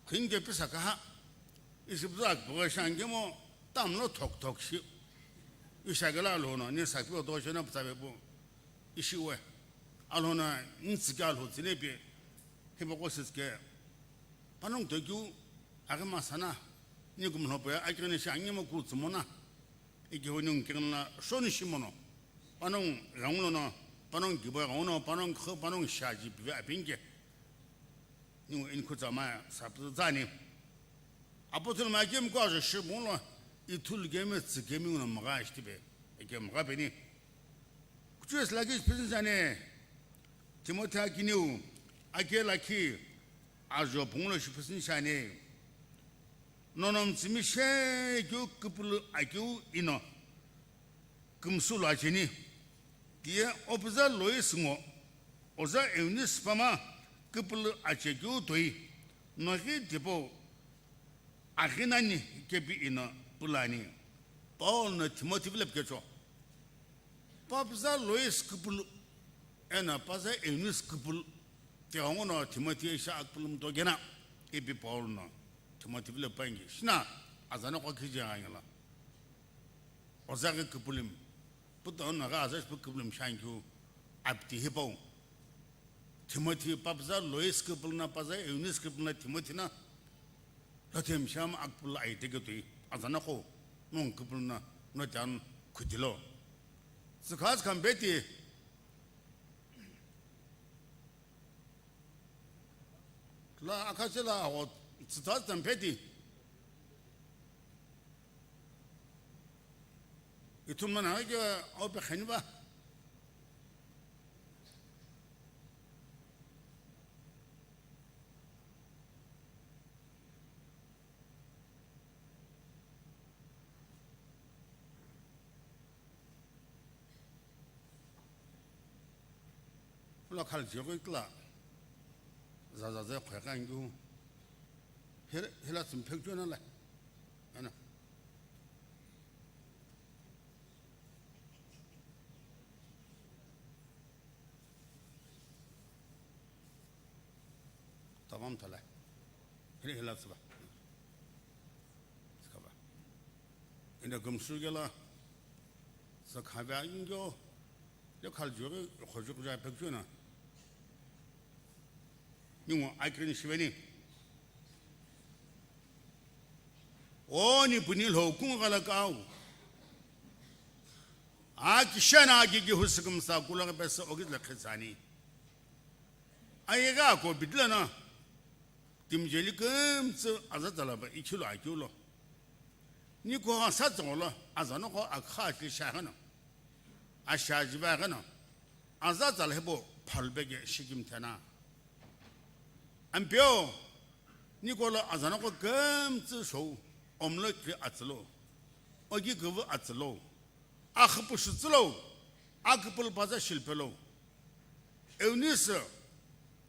khinge pisa kaha, isibza kbo shangemo, tamlo thok thok shi. Ishagela alhono, ni sakphe oto shena putsavepu, ishiwe. Alhono, ntsike alho tsilepe, hipoko sitske. Panongu tokeu aghi masana, nikum lhope akighi shi anyemo kutsumona, ikihuni ngikighi la shoni shimono, panongu ghangulono, panongu kibo ghanguno, panongu kho, panongu shaji pive apinke. Ningu inkhu tsama sapzani. Apothulma kemu ko ajo shimulo, ithulu kemi, tsikemi uno mga shitipe, eke mga peni. Kuchus lagi pisin sane, Timothy akiniu, ake lakhi, ajo pungulo shipisin shane. Nonom tsimi she keu kupulu akeu ino, kumsulu acheni. Tiye opuza Lois ngo, oza Eunice pama kupulu achekeu toi, nogi tipo, aghinani kepi ino pulani. Paul no Timothy vile pikecho. Papuza Lois kupulu, ena paza Eunice kupulu. Tighenguno Timothy isha akupulu mtogena, ipi Paul no Timothy vile pangi. Shina, Azanoko khiji angela. Ozaghi kupulum. Puto no ga azash pu kupulum shangyu. Apti hipau. Timothy papuza Lois kupulu na paza Eunice kupulu na Timothy na. Lothem sham akupulu aiteke tui. Azanoko nong kupulu na no chan khudilo. Tsükha tsükha mbeti. La akhache la awo tsüta tsüta mbeti. Ithum na nage ope khaniba. Lo khal jigui kla. Za za za khwe kan ju. Hela, hela tsum phek ju na la. Ana. Tamam tala. Hila hila tsüba. Tsükaba. Ina gumshu gela. Tsükaba ingyo. Le khal juri khoju kuja pekjuna. Ningu akrin shiveni. Oni puni lo kung gala kau. Aki shana aki ki husikum sa kula pesa ogit la khitsani. Ayiga ko bidlana. Timjeli kümtsü aza talaba ichilo akiulo. Niko asa tsügholo, aza noqo akha atli shiaghi no, ashi ajive aghi no, aza tsala hipau phalupeke shikimthena. Ampeu, Niko lo aza noqo kümtsü shou, omlo kri atsülo, oki küvü atsülo, axüpüsü tsülo, aküpülü paza shilpelo. Eunice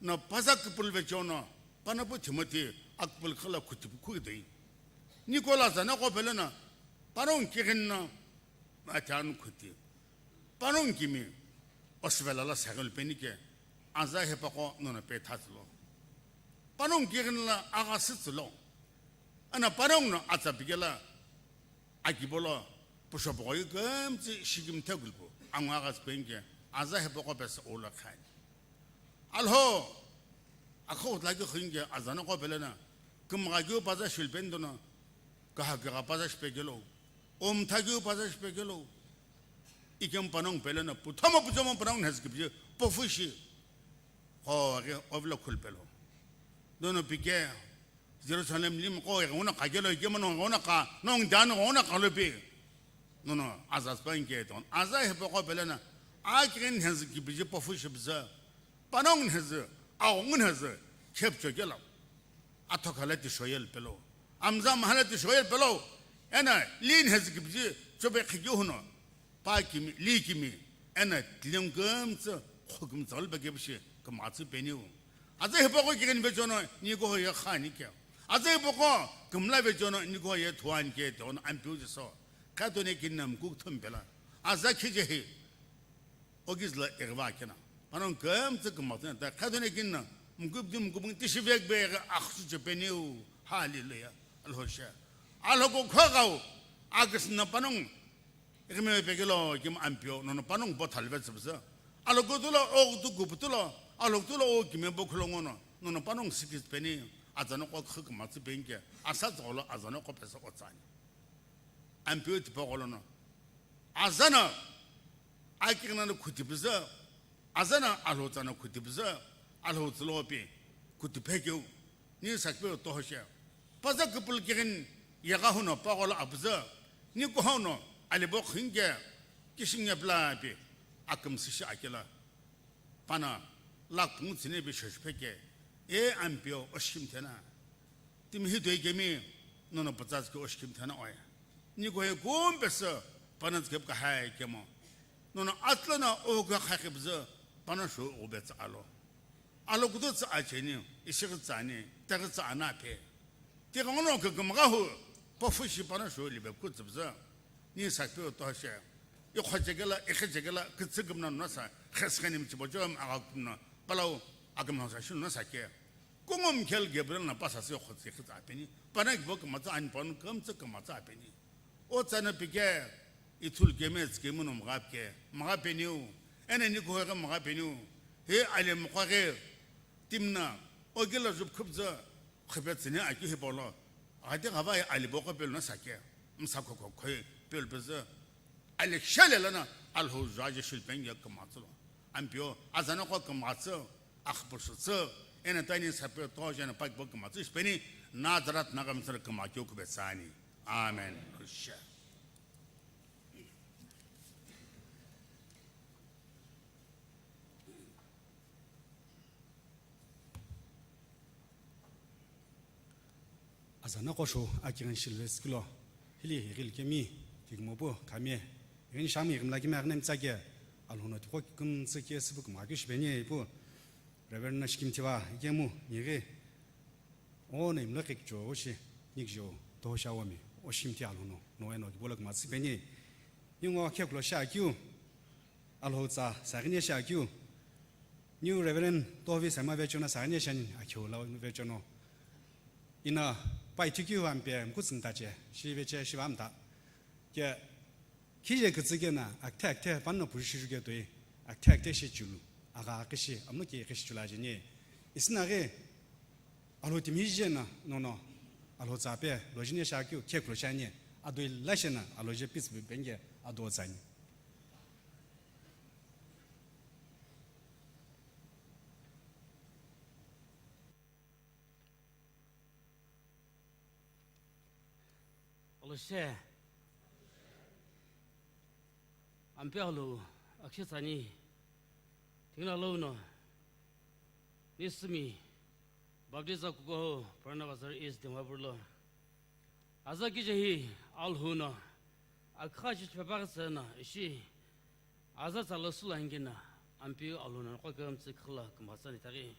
no paza küpülü vecheono, panapu Timothy aküpülü khüla khutipu khukidoi. Niko lo aza noqo pelo no, panongu kighini no, athianu khuti. Panongu kimi, osüvela la saghelu penike, aza hipaqo nono pethatsülo. Panongu kighini la aghasütsülo. Eno panongu no atsa pikela, akibolo, pushopoghoyu kümtsü shikimthe kulupu, angu agha tsüpenike, aza hipaqo pesa ula khani. Alhou, akho utlaki khunike, aza noqo pelo no, kümgha keu paza shilpeni dono, kaha kegha paza shipekelo, omtha keu paza shipekelo, ikemu panongu pelo no, puthomo puchomo panongu nhezü kipiji, pofushi, qo aghi ovilo khulpelo. Dono pike, Jerusalem limi qo ighono qakelo ikemu no ighono qa, nongu dano ighono qalope. Nono aza tsüpanike ton. Aza hipaqo pelo no, akighini nhezü kipiji pofushi püzü. Panongu nhezü, aghungu nhezü, khepchokelo. Athokhala tishoyelo pelo. Amza mahala tishoyelo pelo. Eno, li nhezü kipiji, chobe khikeu huno. Pa kimi, li kimi, eno tilingu kümtsü, kho kümtsü alu pekepushi, kümtsü peniu. Aza hipaqo kighini vecheono, Niko ye khanike. Aza hipaqo, kümla vecheono, Niko ye thuanike, tono ampeu jiso. Khatone kinna mkuk thumpela. Aza khijehi. Okizla egva kena. Panongu kümtsü kümtsü na, ta khatone kinna, mkupdi mkupung tishi vekbe ega akhsu chepeniu. Hallelujah. Alhou she. Alhou ko khogau. Akisna panongu. Egime pekelo kim ampeu, nono panongu bo thalve tsübüzü. Alhou ko tulo, o tu kupu tulo, alhou tulo o kime bo khulongono, nono panongu sikis peni, aza noqo khukma tsüpenike, asa tsügholo aza noqo pesa otsani. Ampeu tipaqo lono. Aza no, akighini no khuti püzü, aza no alhou tsa no khuti püzü, alhou tsülopi, khuti phekeu, ni sakipeu tohoshe. Paza küpülü kighini yegha huno paqolo apüzü, ni kuhau no alibo khunike, kishinge pülapi, akümsüshi akela. Pana, lakh pungu tsünepi shoshipheke, e ampeu oshikimthena. Timi hi toi kemi, nono pütsa tsüki oshikimthena oya. Niko ye kumpesü, pana tsüki kahai kemo. Nono atlo no ohu khakhipüzü, pana shu ube tsü alo. Alo kutu tsü acheni, ishi tsü ani, taghi tsü ana phe. Tighenguno kükümgha hu, pofushi pana sho libe kutsübzü. Ni sakipeu tohoshe. Ikhojekela, ikhijekela, kütsü kümna nasa, kheskheni mchibojo agha kümna, palau akümna sa shinu nasa ke. Kungum khel Gabriel na pasa se khotsi khitsa peni. Pana kibo kümatsa ani panu kümtsü kümatsa peni. O tsana pike, ithulu keme tsikemu no mgha pike, mgha peniu. Ene ni kuheghe mgha peniu. He ale mkhwaghe, timna, ogila jup khupzü, Khupetsüni akeu hipau lo, ghati ghava ye alibo qo pelo no sake, msa khokho khoi pelo pezü, ali shale lono Alhou juaje shilpeni ye kümatsü lo. Ampeu, aza noqo kümatsü, akhupusütsü, eno tani sape toje no pakibo kümatsü shipeni, Nazareth Naga Msara kümakeu kupetsani. Amen. Aza noqo sho akighini shiluvetsü kilo, hili ighili kemi, tighi mopu, khami, ighini shami ighimla kemi aghini mtsake, Alhou no tipaqo kümtsü kesü pu kümgha keu shipeni ipu, Reverend no shikimthi va, ikemu, nighi, ono imlo kekjo oshi, nikjo, toho shawomi, oshimthi Alhou no, no eno kipolo kümtsü peni, ningo khekulo shi akeu, Alhou tsa saghini shi akeu, New Reverend Tovi Sema vechono saghini shani akeu la vechono. Ina pai thikeu ampe mkutsü ntache, shi veche shi va mta. Ke khije kütsü kena, akthe akthe panno pushi shuke toi, akthe akthe shi chulu, aga akishi, amuki akishi chula jeni. Isina ghi, Alhou timi jena, nono, Alhou tsa pe, lojine shakeu, khekulo shani, adoi lashena, Alhou je peace be benge, ado tsani. She. Ampeu alu akshe tsani. Tinguna lono. Nisümi Baptist akukuho Purana Bazar East Dimapur lo. Aza kijehi Alhou no akha chichipepaghi tsüno ishi aza tsala sula angina Ampeu Alhou no noqo kümtsü khüla kümtsü ni taghi.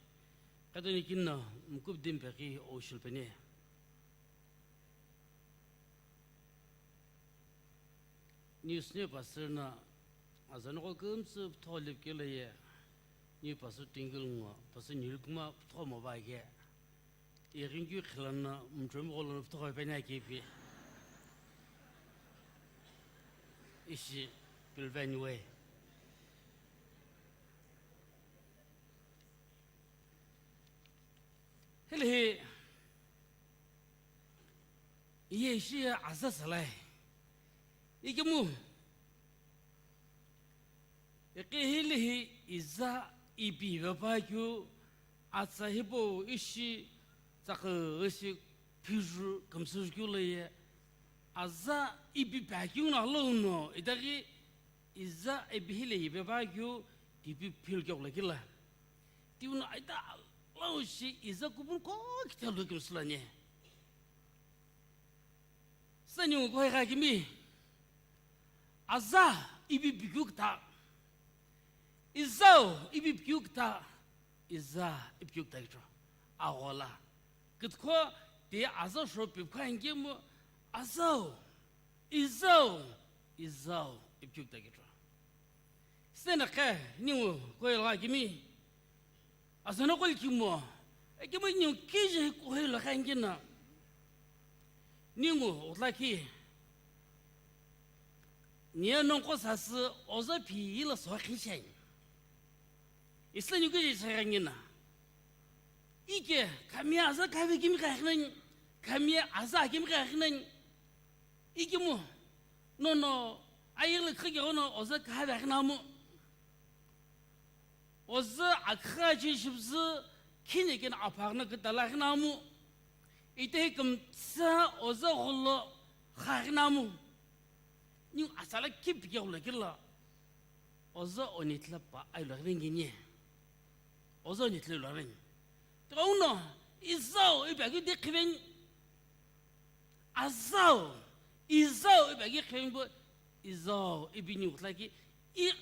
Qhedoni kinno mkub dim peghi oshul peni. News ne pastor na aza noqo kümtsü ptho lipkelo ye. Ni pastor tingil ngo, pastor nirikuma ptho mo ba ge. Iringi khilana mtrum golo ptho peni akipi. Ishi pilveni we. Hili hi, iye ishi ye aza salai. Ikemu, iqi hili hi iza ipi vepakeu, atsa hipau ishi tsakhi ishi phiju kümsüju keu lo ye, aza ipi pakeu no lo no, itaghi iza ipi hili ipi vepakeu, tipi phil keu lo kila. Tiuna aita lau shi iza kupun ko kithe lo kümsülani. Sani ngo koi gha kimi. Aza ipi pikeu kta. Izau ipi pikeu kta. Iza ipi pikeu kta kitro. Aghola. Kitko te aza sho pipkha ngemu azau. Izau. Izau ipi pikeu kta kitro. Sena khe ningu koyela kimi. Asana kol kimo. Ekimo ningu kije koyela kangina. Ningu utlaki. Niye nonko sasü oza phi ila so khishen. Isla ningu kije kangina. Ike kami aza kavi kimi kakhinan. Kami aza kimi kakhinan. Ikimu, nono, ayeghi khike ono oza kaha veghi namu. Oza akha chi shibzu, khine kena aphagna kidala ghi namu. Ite hi kümtsa oza gholo khaghi namu. Niu asala kipike gholo kila. Oza onitla pa ailo ghi vengini. Oza onitla ilo ghi vengi. Tika uno, izau ipi akeu de khiveni. Azau, izau ipi akeu khiveni bo, izau ipi niu utlaki, i,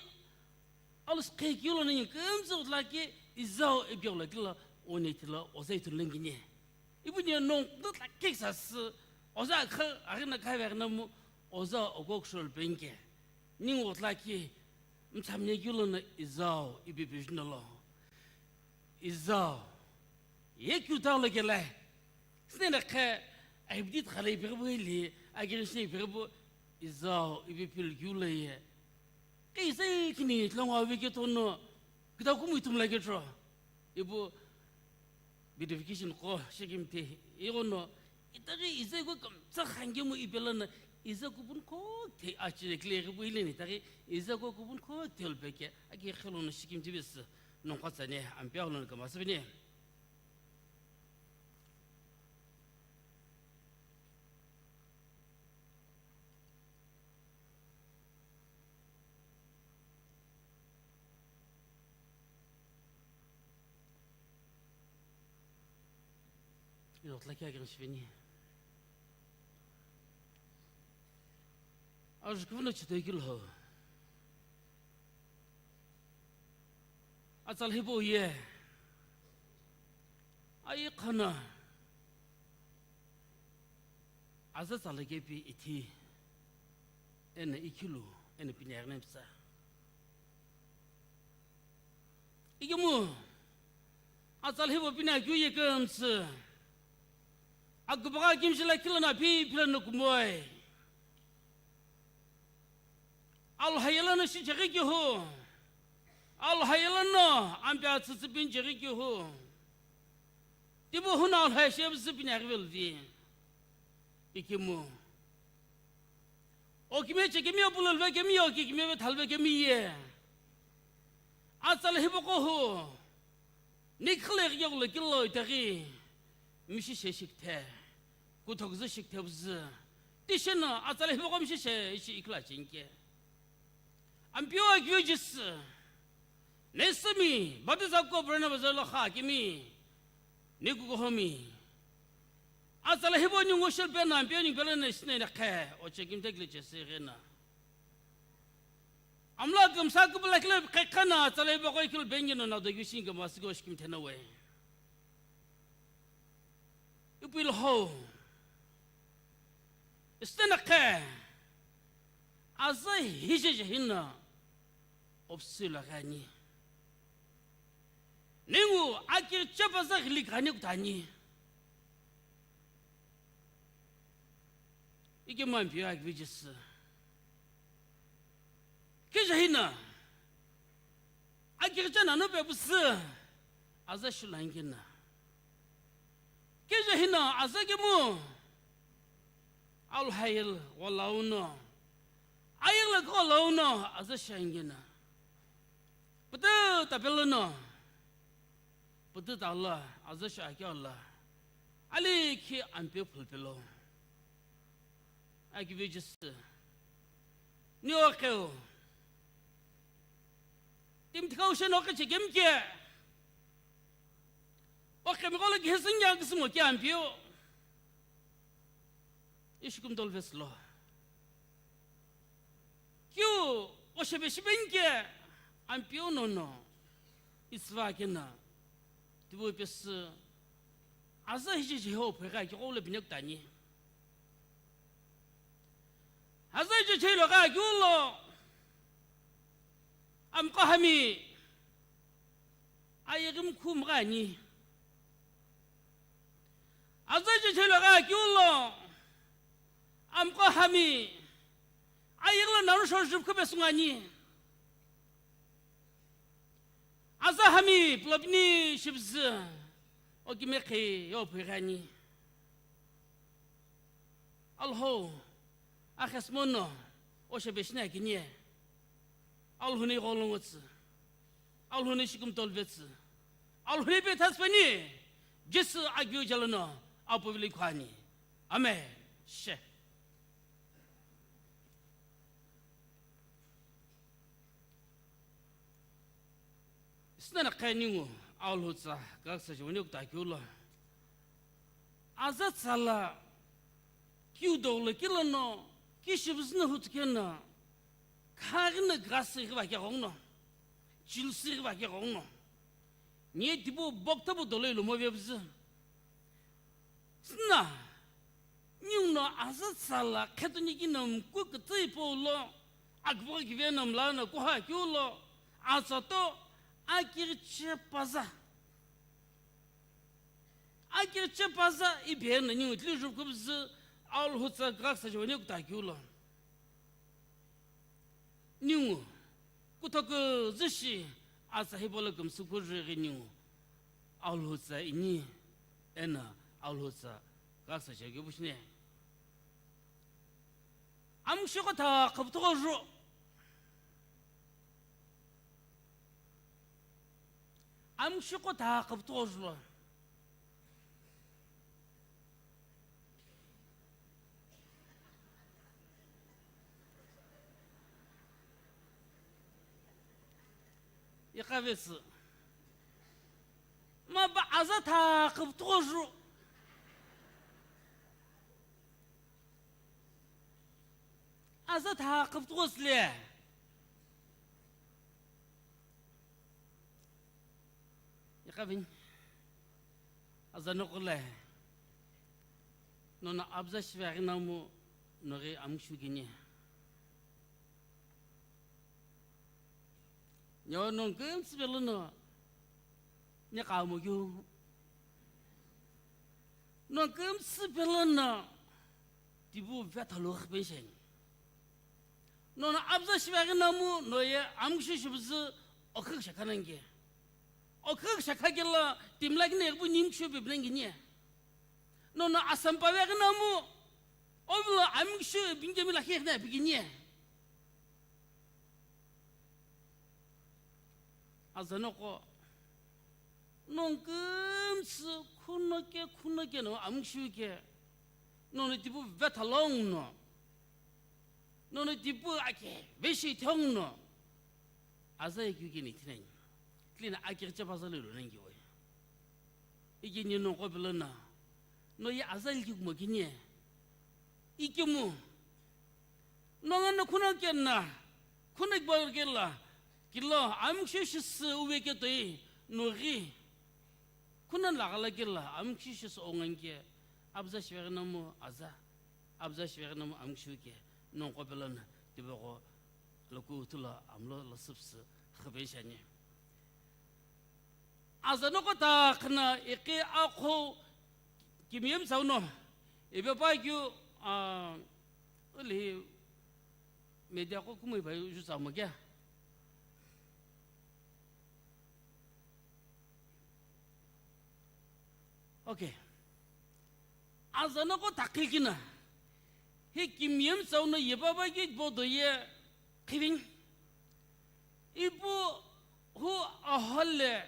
alus khe kiu lo niu kümtsü utlaki, izau ipi akeu lo kila, onitla oza itun lengini. Ipu niu nong, nutla kek sasü, oza akha, akhina kha veghi namu, oza okok shol penke. Niu utlaki, mtsamne kiu lono izau ipi pijuna lo. Izau. Ye kiu ta lo kele. Sine na khe, aibdi tkhale ipi bu ili, agiri sine ipi bu, izau ipi pil kiu lo ye. Ke izai kini tlongo avi ke tono, kita kumu itum la ke tro. Ipu, beautification ko shikimthi, igono, itaghi izai ko kümtsa khangemu ipelana, izai kupun ko the achile kile ghi bu ileni, itaghi izai ko kupun ko the olpeke, aki khelono shikimthi bes, nonqo tsane, ampeu lono kama sabine. Ilo tla kia keng shiveni. Ajukuvuna chitoi kilo. Atsala hipau ye. Ayi khana. Aza tsala kepi ithi. Ena ikhilu, ena pini aghine psa. Ikimu, atsala hipau pini akeu ye kümtsü. Akubagha kimshi la khilana pi philana kumoi. Alhayela no shi cheghi kihu. Alhayela no ampi atsütsü pin cheghi kihu. Tibu huna alhaya shebzü pini aghivel vi. Ikimu. O kimiye chekemiye pululve kemiye, o kikimiye ve thalve kemiye. Atsala hipaqo hu. Nikhile ghiyaghule kilo itaghi. Mishi she shikthe. Kuthokzü shikthe vzü. shino atsala hipaqo mishishe ishi ikula chinke. Ampeu akeu Jisü, Nesümi, Baptist Jacob Barnabas lo kha kimi, ni kukuhomi. Atsala hipau ningu shilpena, Ampeu ningu pelo na isine na khe, o chekim tekle chese gena. Amla kümsa küpülakile khekhana, atsala hipaqo ikilo bengi no na dogi shinge masiko shikim thena we. Ipu ilo ho. Isitena khe, aza hije jehina opsilo ghani. Ningu akirche paza ghili ghani kutani. Ike mampi akivijisi. Kija hina. Akirche nano pepusi. Aza shulangina. Kija hina aza kimu. Alhayil walauno. Ayil ko launo aza shangina. Putu tapelo no. Putu tala aza shakyo la. Ali khi ampe phulpelo. Akivijisi. Ni oqeu. Timthika ushen oqe chekemke. Oqe mikolo kihisin ya kisimo ki ampio. Ishikum tolveslo. Kiu oshebe shibenke ampio nono. Isva kena. Tibu pesi. Aza hiji jiho phega ki qole binek tani. Aza hiji chelo ga kiulo. Amqo hami. Ayegim khum gani. Aza hiji chelo ga kiulo. Amqo hami. Ayegla naru shor jup khube sungani. Aza hami, pulapini shibzi, okimekhe, yo phughani. Alho, akhesmono, o shebeshina kini. Alhuni golongotsi. Alhuni shikum tolvetsi. Alhuni pe taspani. Jisu agyu jalano, apovili khani. Amen. She. Sinana khaningu Alhutsa kaksa jiwani kuta kiulo. Aza tsala kiu dolo kilano kishibzna hutukena khagina grasi riba kegongno. Chilsi riba kegongno. Nye dibo bokta bo dolo ilomo vebzi. Sina, ninguno aza tsala khetuni kina mku kutsi paulo, akbo kive na mla na kuha kiulo, aza to akirche paza. Akirche paza ibe na ningu tli jukubzi, Alhutsa gaksa jone kuta kiulo. Ningu, kuthoku zishi, aza hipolo kümsü kujighi ningu, Alhutsa ini, ena Alhutsa kaksa shaghi bushine. Amshiko ta khaptogho ju. Amshiko ta khaptogho ju lo. Iqavesi. Mapa aza tha khaptogho ju. Aza tha khaptogho sile. Iqavini. Aza noqo le. Nono abza shive aghi namu noghi amushu kini. Nyo nongu kümsü pelono. Ni kamu kyu. Nongu kümsü pelono. Tibu vethalo khipenshen. Nono abza shive aghi namu noye amushu shibzi okhuk shakhanangi. Okhuk shakhakela timlak ne bu nimshu bibnangi ni. Nono asampa ve aghi namu ovla amushu bingemi la khekna bigini. Aza noqo, nongu kümsü khunoke khunoke no amushu ke, nono tibu vethalo nguno, Nono tipu ake, veshi thongno. Aza ye keu kini thinani. Tlina akirche paza lo lo nangi we. Ikini no kopelo na. No ye aza li kumo kini. Ikemu. No ngana khuna kenna. Khuna gba kela. Kilo, amikishu shisu uwe ke toi. No ri. Khuna lagala kela, amikishu shisu onganke. Abza shivegna mo aza. Abza shivegna mo amikishu ke. No kopelo na. Tibo ko. Loku tulo amlo lo süpsü khübe shani. Aza noko ta khna iqi akho kimiyem sauno. Ibe pa kyu, ah, uli media ko kumui pa ju sa mo kya? Okay. Aza noko takhil kina. Hi kimiyem sauno yeba ba ki bodo ye Khiving. Ipu hu ahole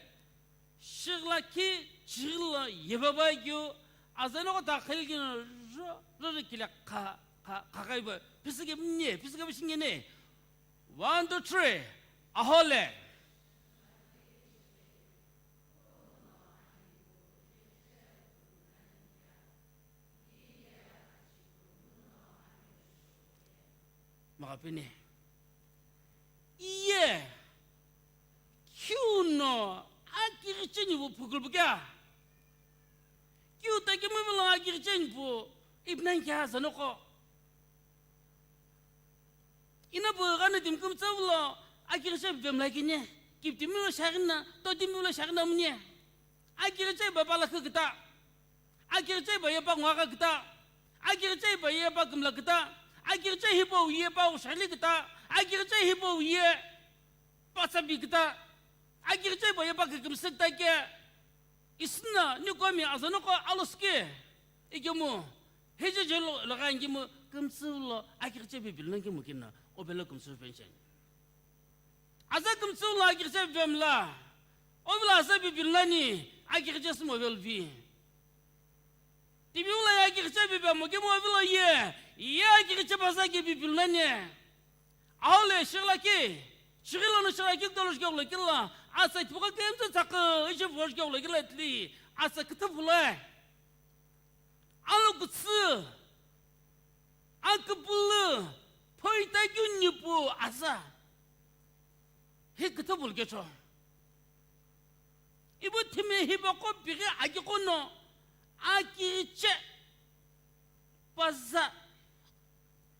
shigla ki chigla yebaba kyu azeno ko dakhil ki ro ro ro kile kha kha kha kai ba pisike mnye pisike bishinge ne. One, two, three. Ahole. Makapini. Iye. Kyu no akiricheni vo phukul bukya. Kyu ta kemu vilo akiricheni pu ipnan kya zanoko. Ina pu gana tim kum tsavlo akiriche vem lakine. Kiptimi lo shagina, to timi lo shagina munye. Akiriche ba pala khukita. Akiriche ba ye pa ngwa ka kita. Akiriche ba ye pa kumla kita. Akiriche hipo ye pa ushali kita. Akiriche hipo ye pa sabi kita. Akiriche ba ye pa kumsik ta ke. Isna ni komi azano ko aloske. Ikemu. Heje je lo lo gangi mu kumtsu lo akiriche bi bilnangi mu kina. Obela kumtsu pension. Aza kumtsu lo akiriche bemla. Obela aza bi bilnani akiriche simo belvi. Tibiula ya ki khiche bibi amo kemu avilo ye, ya ki khiche baza ki bibilu nani. Aole shigla ki, shigilo no shigla ki kdolo shigla kila, asa tibuka kemtsa tsaka, ishi vur shigla kila tli, asa kitabu le. Alo kutsu, akapulu, poita kyun nipu asa. Hi kitabu le kecho. Ibu thimi hibako bighi akikono akiriche paza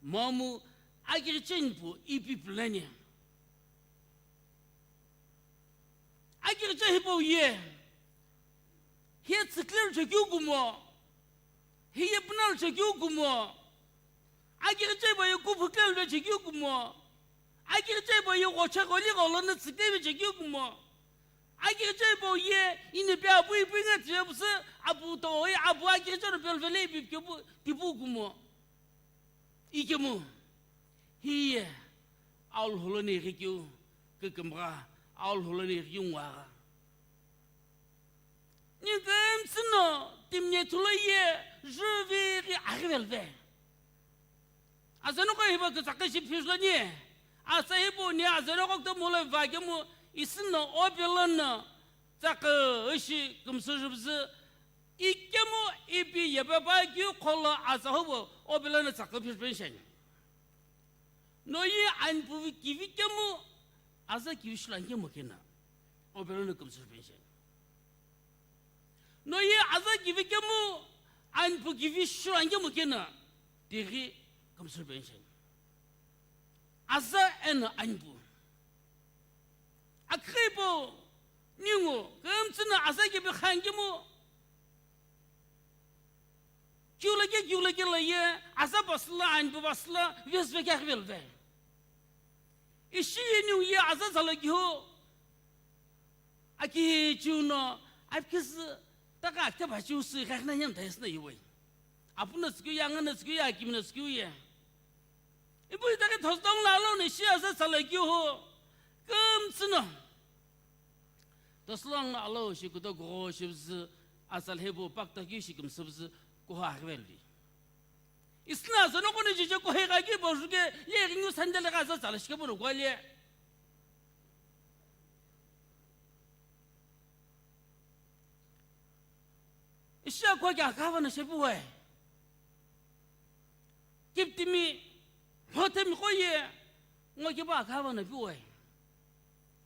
mamu akiriche nipu ipi pulani. Akiriche hipau ye. Hiye tsükler chekeu kumo. Hiye pünar chekeu kumo. Akiriche ba ye kuphu kler chekeu kumo. Akiriche ba ye ghoche gholi gholo na tsükler chekeu kumo. Akiriche ba ye ini pe apu ipu inga tse pusu apu to ye apu akiriche no pelvele ipi kepu tipu kumo. Ikemu. Hiye. Aul holoni rikeu. Kekembra. Aul holoni rikeu ngwara. Ni kemtsüno timne thulo ye juvi ri arivelve. Azeno ko hiba ke tsaka shi phishlo ni. Asa hibo ni azeno ko to mole va ke mo isino opelono tsaka shi kumsu jubzu ikemu ipi yebeba ki kholo asa hobo opelono tsaka phish pension. No ye anpu kivi kemu asa kivi shlan kemu kena. Opelono kumsu pension. No ye aza kivi kemu, anpu kivi shu angemu kena, tighi kumsur pension. Aza eno anpu. Akhibo, ningu, kemtsina aza kivi khangemu. Kiulake, kiulake la ye, aza basla, anpu basla, vesve kya khvelve. Ishi ningu ye aza zala kiho. Aki chiu no, apikisi, taka akita ba chiu si, kakna nyam ta yasna iwe. Apu na sikiu ya, nga na sikiu ya, akimi na sikiu ya. Ibu itaki thosdong la lo ni shi asa sala kiu ho. Kumtsi no. Thosdong la lo shi kuto go shi bzi, asal hebu pak ta kiu shi kumsi bzi, kuha akvel di. Isna zanoqo no jije kohegha ki bojuke, ye ringu sandal gha za tsala shike bono kwale. Isha kwa kya kava na shepu wai. Kiptimi, hotemi koye, ngo kiba kava na pu wai.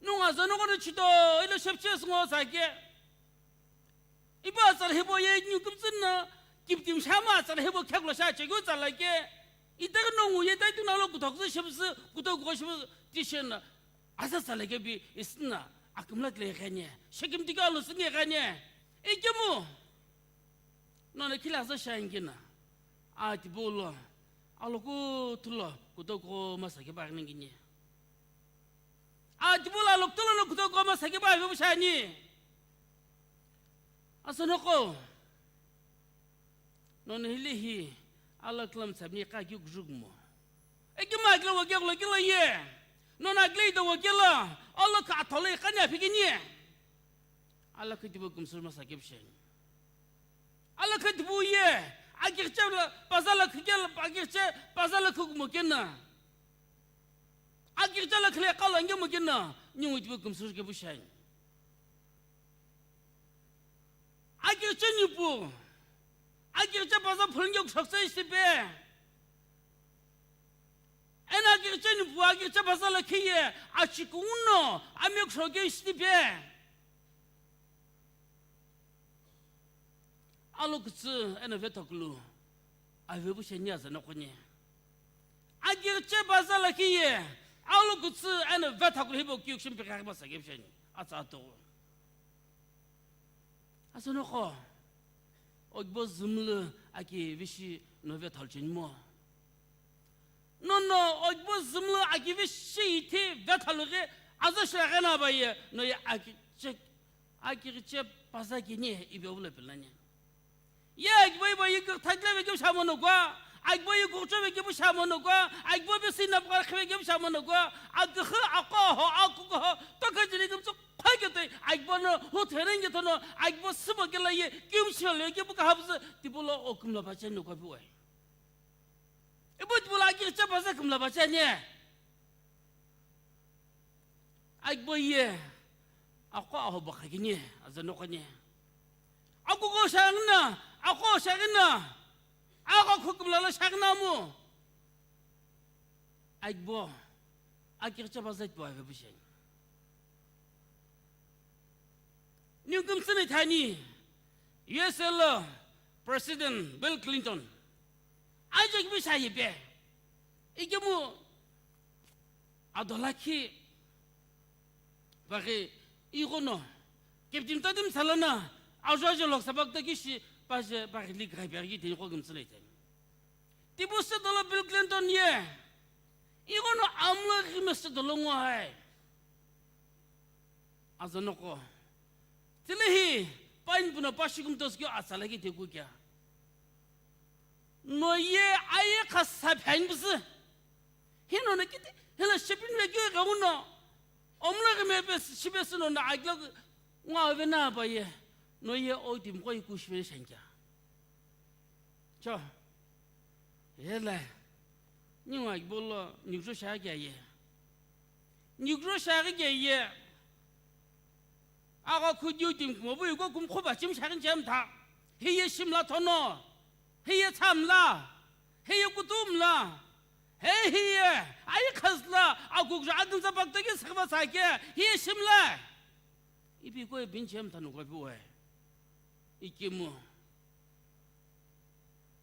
Nunga zanoqo no chito, ilo shepches ngo sake. Ipa tsala hibo ye nyu kumtsin na, kiptim shama tsala hibo kheklo sha chegyo tsala ke. Itaghi nongu ye taitu nalo kuthokse shepse, kuthokse shepse tishen na. Asa tsala ke bi isna, akumla tle ghanye. Shekim tika lo singe ghanye. Ikemu. Nona kila sa shangina. Ati bolo. Aloku tulo, kuthokse masa ke bagni gini. Atibola loktolo no kuthokse masa ke ba vebu shani. Asanoqo. Nona hile hi, ala klam sabni ka ki kujugmo. Eki ma kila wake lo kila ye. Nona kile do wake lo, ala ka thole kanya phikini. Ala ka tibo kumsur masa ke bishani. Ala ka tibo ye, agirche la, pazala kike la, agirche, pazala kugmo kena. Agirche la khle kala nge mo kena, ningu tibo kumsur ke bushani. Agirche nipu, agirche paza phulnge kushokse istipe. Ena agirche nipu, agirche pazala khiye, achikuno, ame kushoke istipe. Alokutsu eno vethokulu, avebu sheni azanoqo ni. Agirche pazala khiye, alokutsu eno vethokulu hibo kiyukshin pikha masa ke bisheni, atsa ato. Azanoqo, ogibo zumlu aki vishi no vethol chenimo. Nono ogibo zumlu aki vishi ithi vethol ghi azo shaghe na baye, no ye aki chek Agirche paza kini ibe ulo pilani. Ye agbo ibo yigir thakle be kibsha monokwa, agbo yigurcho be kibsha monokwa, agbo be sinapkar khebe kibsha monokwa, agkhu akho ho, akuko ho, toka jini kibsu khoi ke toi, agbo no hu therenge tono, agbo sibo kela ye kibsha le kibu ka habzu, tibulo okumla bacha nokwa biwai. Ibu tibulo agirche paza kumla bacha ne. Agbo ye, akho aho bakha kini, azanoqo ni. Akuko shagina, akho shagina, akho khukumlala shagina mu. Agbo, agirche paza tibo ave busheni. Niu kumsini thani, U S A lo President Bill Clinton. Aja kibi shayi be. Ikemu adolakhi baghi ighono. Captain Tadim Salana ajo ajo Lok Sabha kta kishi paje baghi lik ghai baghi teni kho gimtsile teni. Tibu se dolo Bill Clinton ye. Ighono amlo ghime se dolo ngo hai. Azanoqo. Tile hi, pain puno pashikum toskio atsala ki teku kya. No ye aye khasa phain bisi. Hino na kiti, hila shipin ve kyo ga uno. Omla ke me be shibe sino na agla ngwa ve na ba ye. No ye o dim ko iku shibe shankya. Cho. Hela. Ningu agbo lo, nigro shaghi ye. Nigro shaghi ye. Aga khudiu tim kumo bu yugo kum khuba chim shaghi chem tha. Hiye shimla thono. Hiye chamla. Hiye kutumla. He hiye. Ayi khazla. Aguk ja adin za bakta ki sakba sake. Hiye shimla. Ipi ko bin chem thanu ko bi we. Ikimu.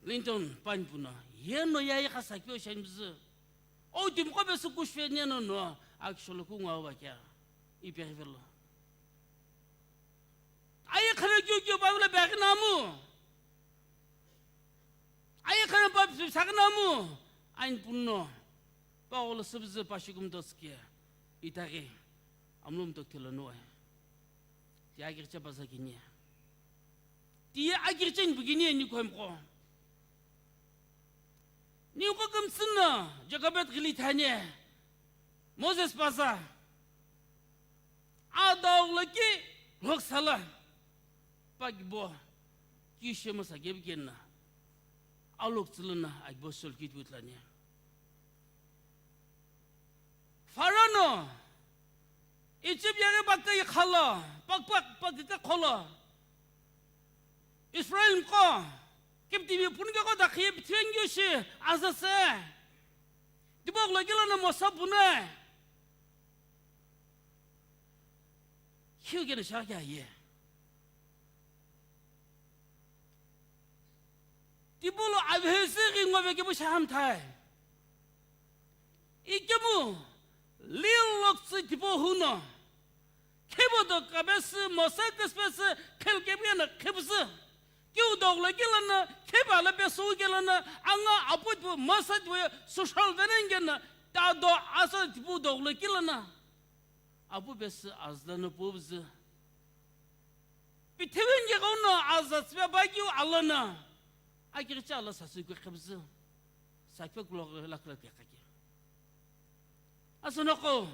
Clinton pain puno, yeno yayi khasa kyo shenbzü. O timqo be sukushwe neno no, akisholo kungwa wa kya. Ipe velo. Ayi khana kyo kyo ba vela ba namu. Ayi khana ba sa namu. Ain puno. Pa olo subzü pa shikum doske. Itagi. Amlum to kilo no. Ti agirche paza kini. Ti agirche ni bugini ni koim ko. Ni ko kumsuna Jokebed gili thani. Moses paza. Adau laki roksala. Pagbo. Kishe masa gebgenna. Alokütsü lono agibo solkit withlani. Pharaoh no Egypt yeghi paküka ikhalo, pak pak paküka kholo, Israel qo captivity punu kegho dakhiye pithiveni keu shi azase. Tipau gholo kelo no Mosa puno. Khiu keno shaghi aye. Tipau lo avhesi ghi ngo vekepu shahamthai. Ikemu, lil loktsü tipau huno. Khebo do kabesü, Mosa küsüpesü, khel kepu yeno khepusü. Kiu doglo kelo no, kheba lo pesü kelo no, anga apu tipau Mosa tipau social venengeno, tado asa tipau doglo kelo no. Apu pesü azü lono pupusü. Pithiveni keghono aza tsüpe pa keu alono, akighiche alo sasü keu khepusü, sakpe kulo lakhi lakhi khe. Asü noqo,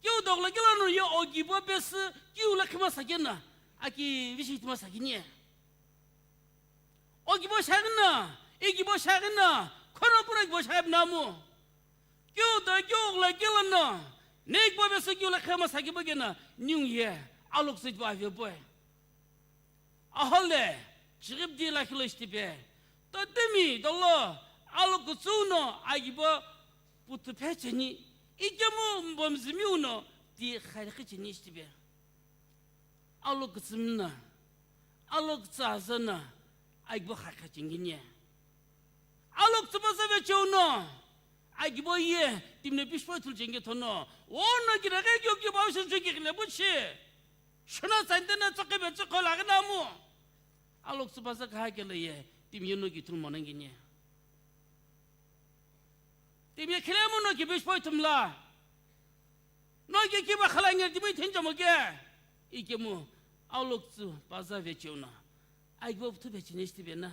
keu doglo kelo no ye ogibo pesü keu lo khema sakeno, aki vishi tuma sakini. Ogibo shaghi no, igibo shaghi no, khono pura ogibo shaghi namu. Keu do keu gholo kelo no, negibo pesü keu lo khema sakibo keno, niu ye, alokütsü tipau avepoe. Ahole, chighipu di lakhi lo shitipe. Totimi, dolo, alokütsü no, agibo, putu phe cheni, ikemu mbomzümiu no, ti kharikhi cheni shitipe. Alokütsü mino, alokütsü aza no, agibo khakha chengini. Alokütsü paza vecheo no, agibo ye, timi no pishpo ithulu chengithono, ono kire ghi keu kibo shi juki ghile buchi. Shona tsante no tsokhe be tsokhe laghi namu. Alokütsü paza kha kelo ye, timi ye no ki ithulu monengini. Timi ye khilemu no ki pishpo ithumla. No ke kiba khala nge timi thenchamo ke. Ikemu, alokütsü paza vecheo no. Agibo putu vecheni shitipe na.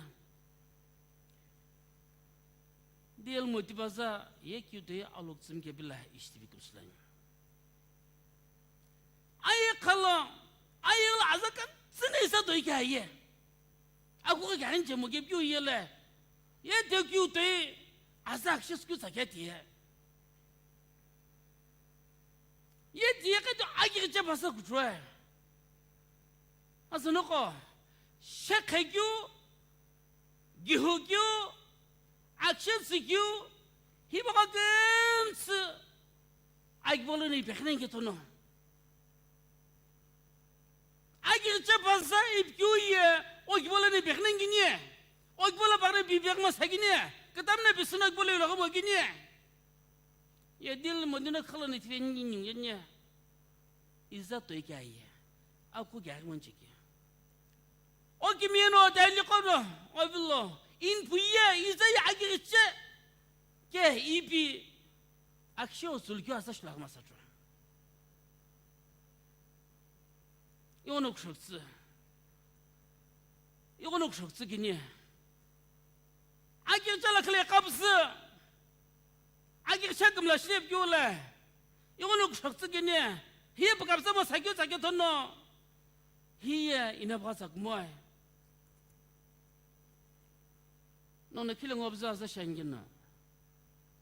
Dil moti paza ye keu do ye alokütsü mike bila ishitipe kusulani. Aye khalo, aye lo aza katsüni isa do ike aye. Aku ke anche mo ke piu ye le. Ye de keu do ye aza akshes keu sa ke ti ye. Ye tiye khe tu agighiche paza kuchou. Asü noqo, shekhe keu, gihu keu, akshes keu, hipau kümtsü agibo lono ipeghenenike tono. Agighiche paza ipi keu ye, ogibo lono ipeghenengini. Ogibo lo paghi no pi peghi ma sakini. Kütami no pisü no ogibo lo ilo ghi mo kini. Ye dil moti no khalo no ithiveni niu ye ni. Iza toi kea ye. Aku kea ghi moncheki. O kimiye no dai liqo no, o vilo. Inpu ye, iza ye agighiche. Ke ipi. Akshe o sulkeu asa shulaghi masa chua. Ighono kushoktsü. Ighono kushoktsü kini. Agighiche lo khile kapsü. Agighiche kümla shile pkiu le. Ighono kushoktsü kini. Hi pukapsü mo sakeu tsakeu thono. Hiye ina pugha tsa kumoe. Nono khile ngo püzü aza shi ani keno.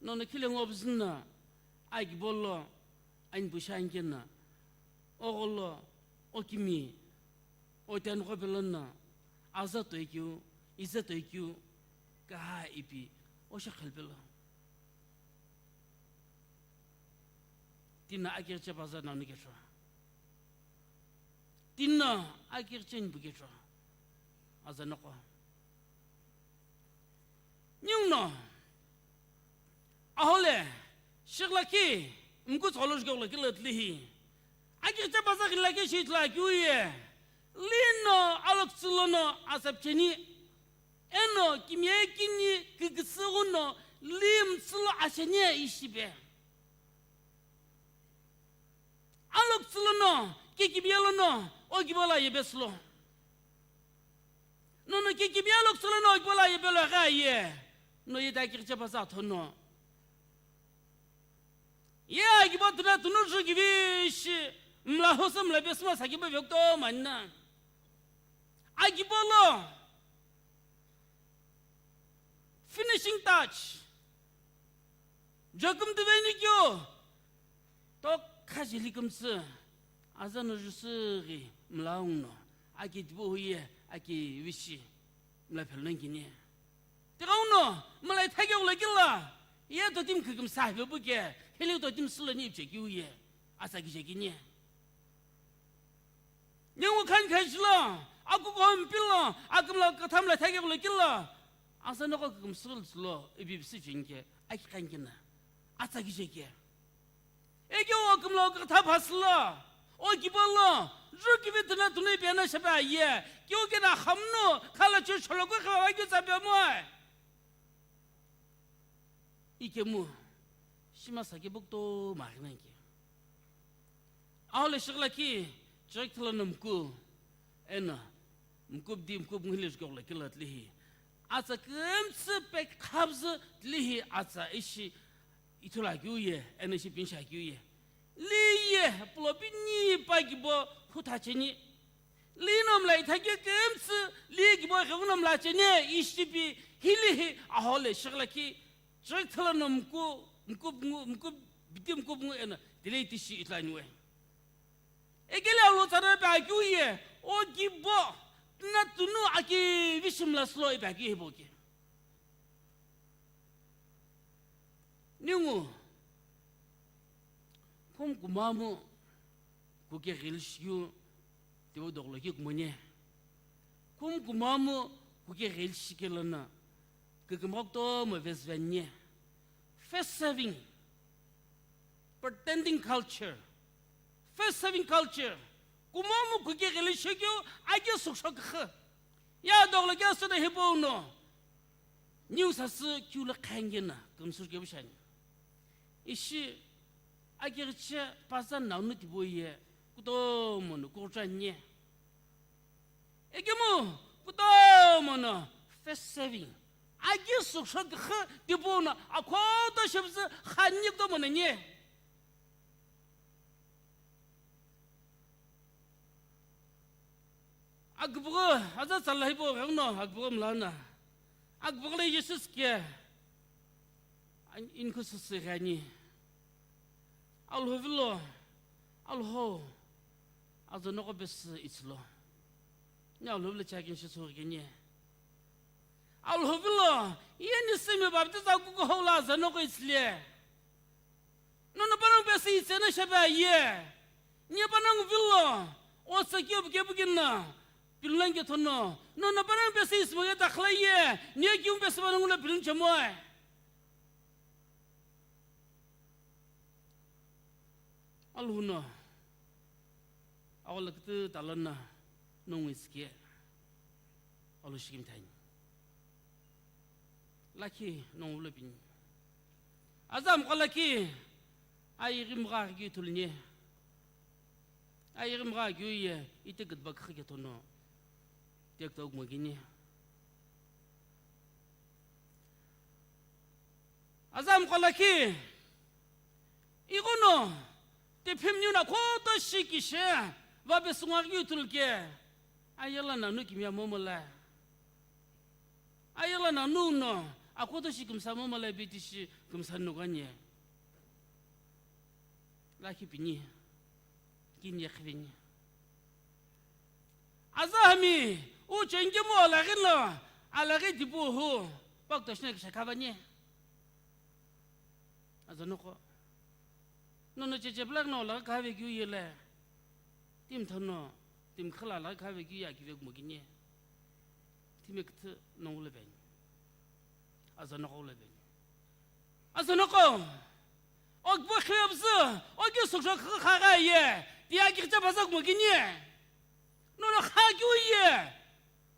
Nono khile ngo püzü no, agibo lo, anipu shi ani keno. Ogholo, okimi, otenqo pelo no, aza toikeu, iza toikeu, kaha ipi, osho khelu pelo. Tino agighiche paza nono kesho. Tino agighiche nipu kesho. Aza noqo. Ninguno, ahole, shighilakhi, mkutso lo jukegho lakhi lo tlihi. Agighiche paza ghilakhi shi ithulu akeu ye. Lino alokütsü lono asapcheni. Eno kimiye kini kikütsü ghuno limtsü lo asheni ishi be. Alokütsü lono, kikimiye lono, ogibo lo aye pesü lo. Nono kikimiye alokütsü lono, ogibo lo aye pelo gha ye. No ye ta agighiche paza thono. Ye agibo tuna tunu ju kivi shi, mla hosa mla pesü ma sakibo vekto manna. Agibo lo. Finishing touch. Jokum tuveni keu. Tokha jeli kümtsü. Aza no jusüghi mla ungno. Aki tipu huye, aki vishi. Mla phelnong kini. Tighenguno, mla ithakeu lo kila. Ye totimi kükümsa hipe puke. Hili totimi süloni ipiche keu ye. Atsa kije kini. Ningu khan khaji lo, akuko mpilo, akümla küthamla thakeu lo kila. Aza noko kükümsü lo, ipi pisi jinke, aki khan kina. Atsa kije ke. Eke o akümla kütha phasülo, o kibo lo, ju kivi tuna tuna ipi ana shepe aye. Keu kena khamno, khala chu cholo ko khala wa keu tsa pe moi. Ikemu, shima sake bukto maghinanke. Aho le shighlaki, church thula no mku, eno, mku bdi mku bngu hile jukogla kila tlihi. Atsa kümtsü pek khabzü tlihi atsa ishi ithula kiu ye, eno ishi pinsha kiu ye. Li ye, pulo pini pa kibo hutha cheni. Li no mla ithakeu kümtsü, li kibo gheu no mla cheni, ishi pi, hili hi, aho le shighlaki, church thula no mku, mku bngu, mku bdi mku bngu eno, delay tishi ithula niwe. Ekele alo tsara pe akeu ye, o kibo, na tunu aki vishim la slo ipi akeu hebo ke. Ningu, kum kumamu, kuke ghilishikeu, tibo doglo ki kumone. Kum kumamu, kuke ghilishikeu lana, kükümghakto mo vesvanye. Face saving, pretending culture, face saving culture, kumamu kuke ghilishikeu, aki suksho kükhe. Ya doglo ki asuna hipo uno. Niu sasü kiu lo khangena, kümsür kebu shani. Ishi, agirche paza naunu tibo ye, kutomo no kurcha nye. Ekemu, kutomo no face saving. Agi suksho khe tibo no, akhoto shibzü khani kutomo no nye. Akübüghü, aza tsala hipau gheghono, akübüghü mlana. Akübüghü lo Jesus ke, an-, inkhu süsü ghani. Alhou vilo, Alhou, aza noko pesü itsülo. Ni Alhou vilo chakin shi sughi keni. Alhou vilo, yeni simi baptiza kukuhou lo aza noko itsüle. Nono panongu pesü itsena shepe aye. Nye panongu vilo, o sakio buke bukina, pilunge thono. Nono panongu pesü ismo ye takhla ye, nye kiu pesü panongu lo pilun chemoe. Alhou no, agholo kütü talana, nongu itsüke. Alhou shikimthani. Lakhi nongu lo pini. Aza mqo lakhi, ayeghi mgha keu thuluni. Ayeghi mgha keu ye, ite kütba kükhe thono. Tek tok magini. Aza mqo lakhi, ighono, tiphimniu no khoto shikishe, va pesü ngakeu thuluke. Ayeghi lo nanu kimiye momo la. Ayeghi lo nanu no, akhoto shi kümsa momo la ipi tishi kümsa nukani. Lakhi pini, kini ye khiveni. Aza hami, u chengemu alaghi lo, alaghi tipu hu, pakto shina kisha khavani. Aza noko. Nono cheche black no alaghi khave keu ye le. Timi thono, timi khala alaghi khave keu ye akive kumo kini. Timi kütü nongu lo peni. Aza noko lo peni. Aza noko. Okbo khiyabzü, oki suksho kha kha ye, tiya ki cha baza kumo kini. Nono kha keu ye.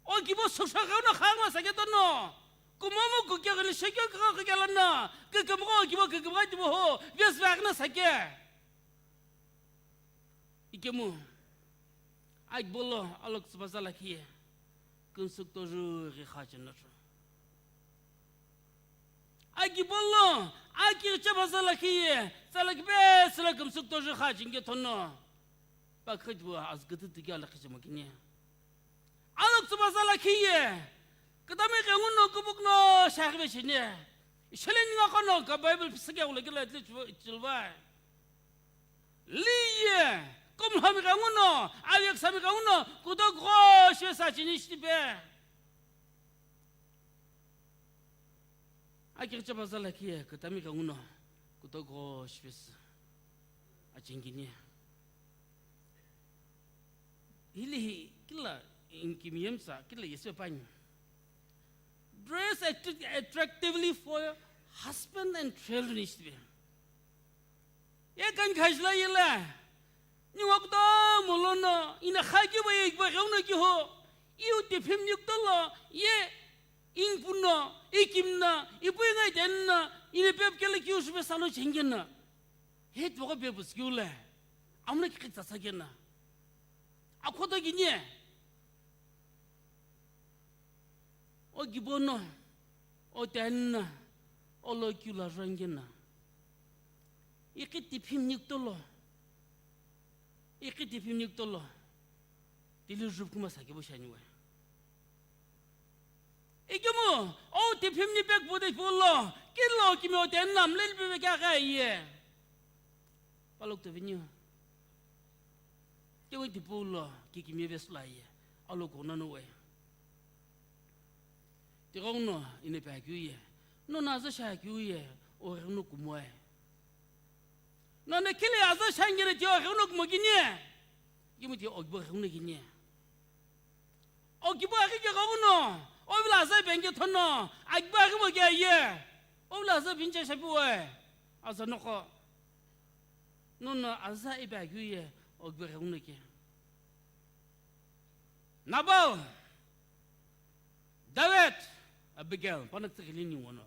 Okibo suksho kha no kha ma sake tono. Kumomu kuke gani shekyo kha kha kela na. Kükümgho okibo kükümgha tibo ho. Ves vagna sake. Ikemu, akibolo aloktsüba za lakhi ye, kümsük toju ghi kha chenocho. Akibolo, akighicheba za lakhi ye, tsala kipesü lo kümsük toju kha chinge thono, pakhidibo azü kütü tiki alakhi chemo kini. Aloktsüba za lakhi ye, Kütami ghenguno kübüküno shiaghive shini. Isheli ningu qo no ka Bible phisike ghulokilo at least chilvai. Liye, kumhami ghenguno, avi kusami ghenguno, kutoku ghoshi sa chini shitipe. Akighichapa zala kiye, kütami ghenguno, kutoku ghoshi sa achengini. Hili hi kila inkimiyemtsa, kila yesü pani. Dress attra-, attractively for your husband and children ishitipe. Ye kan khajla yela. Ningu kutomo lono, ina khaki ba ye ba gheuna ki ho. Iu tiphimni kutolo, ye ingpuno, ikimna, ipu ingai denna, ina pep kele ki ushube salo chengena. He toko pep skiu le. Amna ki kitsa sakena. Akhoto gini. O gibono, o tenna, o lo kiu la jangena. Iki tiphimni kutolo. Iki tiphimni kutolo. Tili jup kuma sa kibo shani we. Ikimu, o tiphimni pek bude pulo, kilo kimi o tenna, mlel bebe kya kaya ye. Palok to vinyu. Kewe tipulo, kikimi vesula ye. Alo kona no we. Tighono, ine pa kyu ye. No na za sha kyu ye, o reno kumoe. No ne kile aza shangere ti o reno kumo gini. Gimu ti o gibo reno gini. O gibo aghi ke ghenguno, o vila aza benge thono, a gibo aghi mo ke ye. O vila aza binche shapi we. Aza noko. Nono aza ibe aghi ye, o gibo ghenguno ke. Nabal, David, Abigail, pana tsiri ni wono.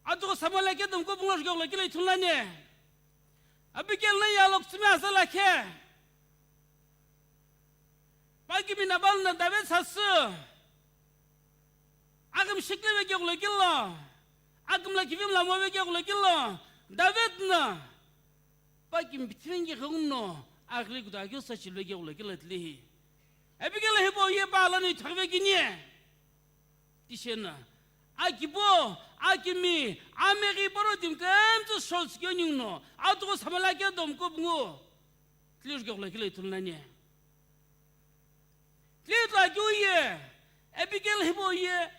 Atu Samuel ke dum ko bungo ke lo kile thulane. Abigail na ya lo ksumi aza la ke. Pagimi Nabal na David sasu. Agam shikle ve ke lo kilo. Agam la kivim la mo ve ke lo kilo. David na. Pagimi pithiringi ghenguno. Agri kuda kyo sa chilve ke lo kilo tlihi. Abigail hipo ye pa la ni thagve gini. Tishena. Akipo, akimi, ameghi paro tim kemtsu shol sikyo ningno. Atuko samala ke dom ko bungo. Tliu ke lo kilo thulane. Tliu tla kyu ye, Abigail hibo ye,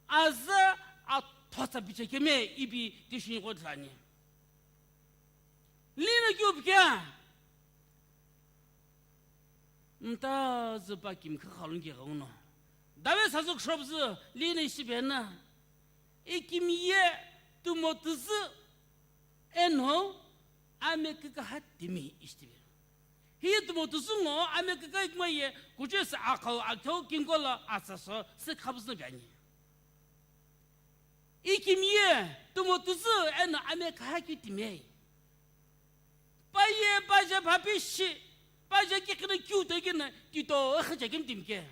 aza athotsa biche keme ibi tishini ko tlani. Lina kyu bikya. Mta zü pa kim kha khalun ke gauno. David sazu kshobzü, lina ishi bena. Ikim ye tumo tuzü. Eno, ame kikaha timi ishtibi. Hi tumo tuzü ngo, ame kika ikma ye, kuchis akhau akhau kingola asaso, se khabzü gani. Ikim ye, tumo tuzü, eno ame kaha ki timi. Pa ye, pa je phapishi, pa je kikina kyu te kina, kito, khaja kim timke.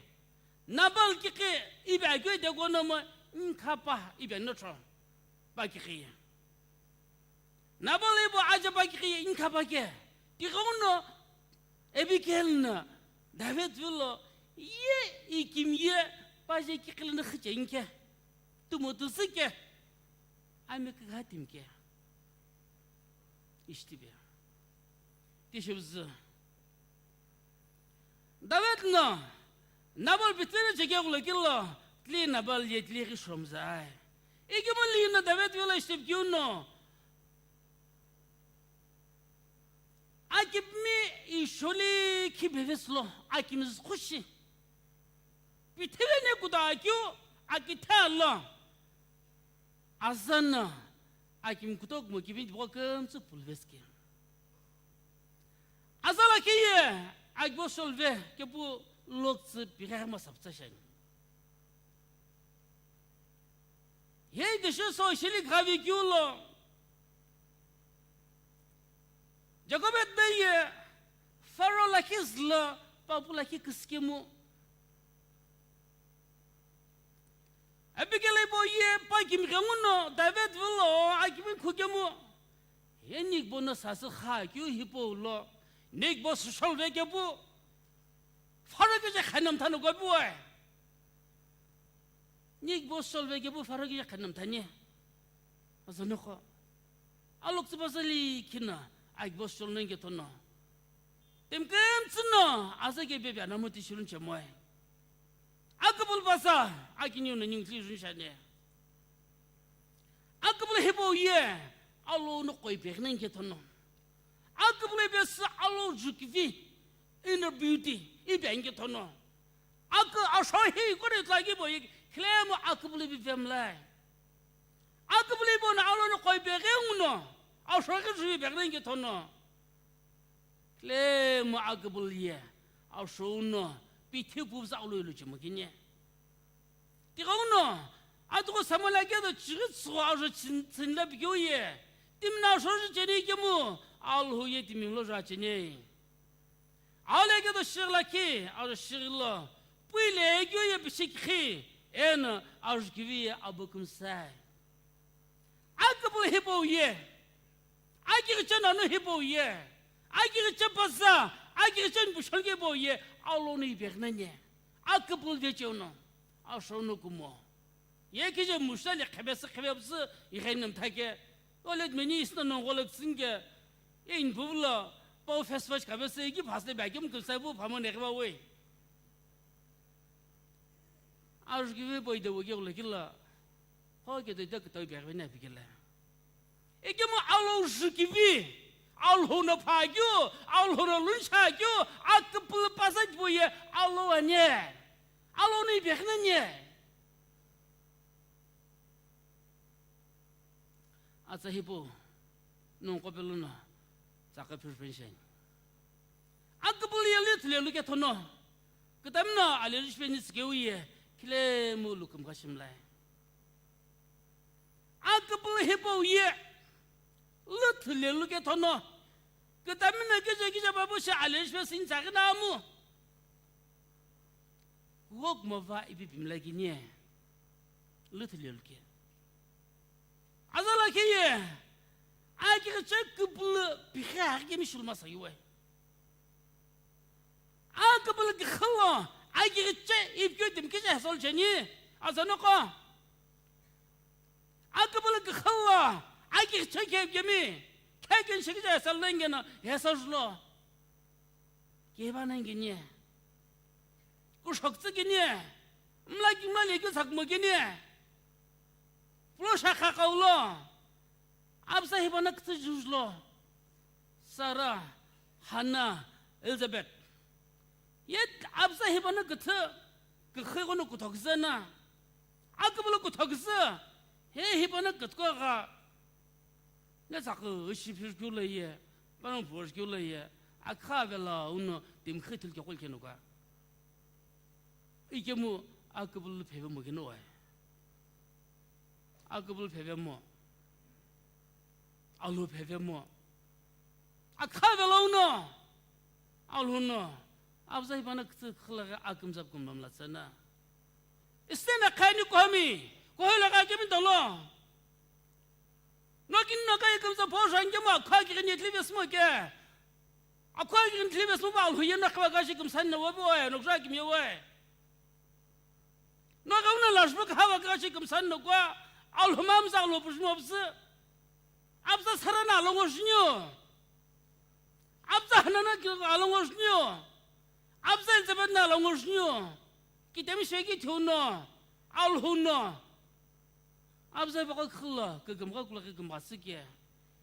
Nabal kiki, ibe akyo de kono mo, nkapa, ibe no tro. Pa kiki. Nabal ibo aja pa kiki inka pa ke. Tighono Abigail na David vilo ye ikim ye pa je kiki na khiche inke. Tumo tuzü ke. Ame kika tim ke. Ishtibe. Tishibzü. David no, Nabal pitiri cheke kulo kilo, tli Nabal ye tli ki shomzai. Ikimo li no David vilo shtip kyu no. Akipmi isholi ki beves lo, akimiz khushi. Pitiri ne kuda kyu, akitha lo. Azana, akim kutok mo kibin bo kemtsu pulveski. Azala kiye, agbo solve, kepu loktsü pire ma saptsa shani. Ye de shi so shili gravi kyulo. Jacob et beye, Pharaoh la kizlo, papu la ki kiskemu. Abigail ibo ye pa kimi ghenguno David vilo akimi khukemu. Ye nikbo no sasü kha kyu hipo lo. Nikbo social ve kepu. Pharaoh ke je khanam thano gopu ai. Ni akibo shol ve kepu Pharaoh kije khanamthani. Azono qo. Aloktsü pazali khina akibo shol nani kethono. Temkemtsü no aza kepe pe anamuti shilun chemoi. Akübülü paza akiniu no ningthli jun shani. Akübülü hipau ye alo no qoi pe nani kethono. Akübülü pesü alo jukivi inner beauty ipi ani kethono. Akü asho hi kore tlaki bo ye khlemu akübülü bi vemlai. Akübülü ipo no alo no qoi pe ghenguno asho ghi ju pe nani kethono. Khlemu akübülü ye asho no pithi puvza alo ilu chimukini. Tighenguno, atughu Samuel akedo chighi tsügho ajo chin-, chinla pikeu ye, timi no ajo ju cheni kemu, Alhou ye timi mlo ju acheni. Alu akedo shighi lakhi, ajo shighi lo, pui le keu ye pishi kikhi, eno ajo kivi ye abo kümsai. Akübülü hipau ye, akighiche nanu hipau ye, akighiche paza, akighiche npushol kepau ye, alo no ipi ghi nani. Akübülü vecheo no, asho no kumo. Ye kije mushali khevesü khevepüsü ighenamtha ke. Ole meni isna nongole ktsüni ke. Ye inpuvlo, pau fast fast khevesü ki phasle baki mkümsai pu phamo neghiva we. Ajo kivi poi de wo ke ulo kila. Ho ke de de kutoi pe na pikele. Ekemu alo ju kivi, Alhou no phakeu, Alhou no lunchakeu, akübülü paza tipau ye alo ani. Alo no ipi ghi nani. Atsa hipau, nongu qo pelono, tsaka phirpeni sheni. Akübülü ye lüthile lu kethono, kütami no alelu shipeni tsikeu ye, khlemu lukümgha shimlai. Akübülü hipau ye, lüthile lu kethono, kütami no kije kije babu shi alelu shipe sini tsaghi namu. Gog mova ipi pimla kini, lüthile lu ke. Aza lakhi ye, akighiche kübülü pikhi aghi kemi shuluma sayu we. Akübülü kükhülo, akighiche ipikeu timi kije hesol cheni, aza no qo. Akübülü kükhülo, akighiche kemi, khe kini shi kije hesol nani keno, hesol julo. Keva nani kini. Kushoktsü kini. Mla ki mla leki sakmo kini. Pulo shakha kaulo. Abza hipana küthü jujulo. Sarah, Hannah, Elizabeth. Ye abza hipana küthü, kükhü kono kuthokzü na. Akübülü kuthokzü. He hipana küthü ko gha. Ne tsakü ishi phir keu la ye, panongu phir keu la ye, akha vela uno timi khe thil kekol keno ka. Ikemu akübülü pheve mo keno ai. Akübülü pheve mo. Alhou pheve mo. Akha vela uno. Alhou no. Abza hipana küthü khüla akümzap kumbam la tsana. Istena khani kohmi. Kohela ka kemi dolo. No kini no kai kümsa pho jangemo akha kini thli vesmo ke. Akha kini thli vesmo ba Alhou ye no khawa kashi kümsani no wabi oe, no kra kimi oe. No ka una lashbo khawa kashi kümsani no kwa, Alhou mamza lo pushmo bse. Abza Sarah na longo shinyo. Abza Hannah na ki longo shinyo. Abza Elizabeth na longo shinyo. Kitemi sheki thiuno, Alhou no. Abza bako khula, kagam ka kula kagam ka sike.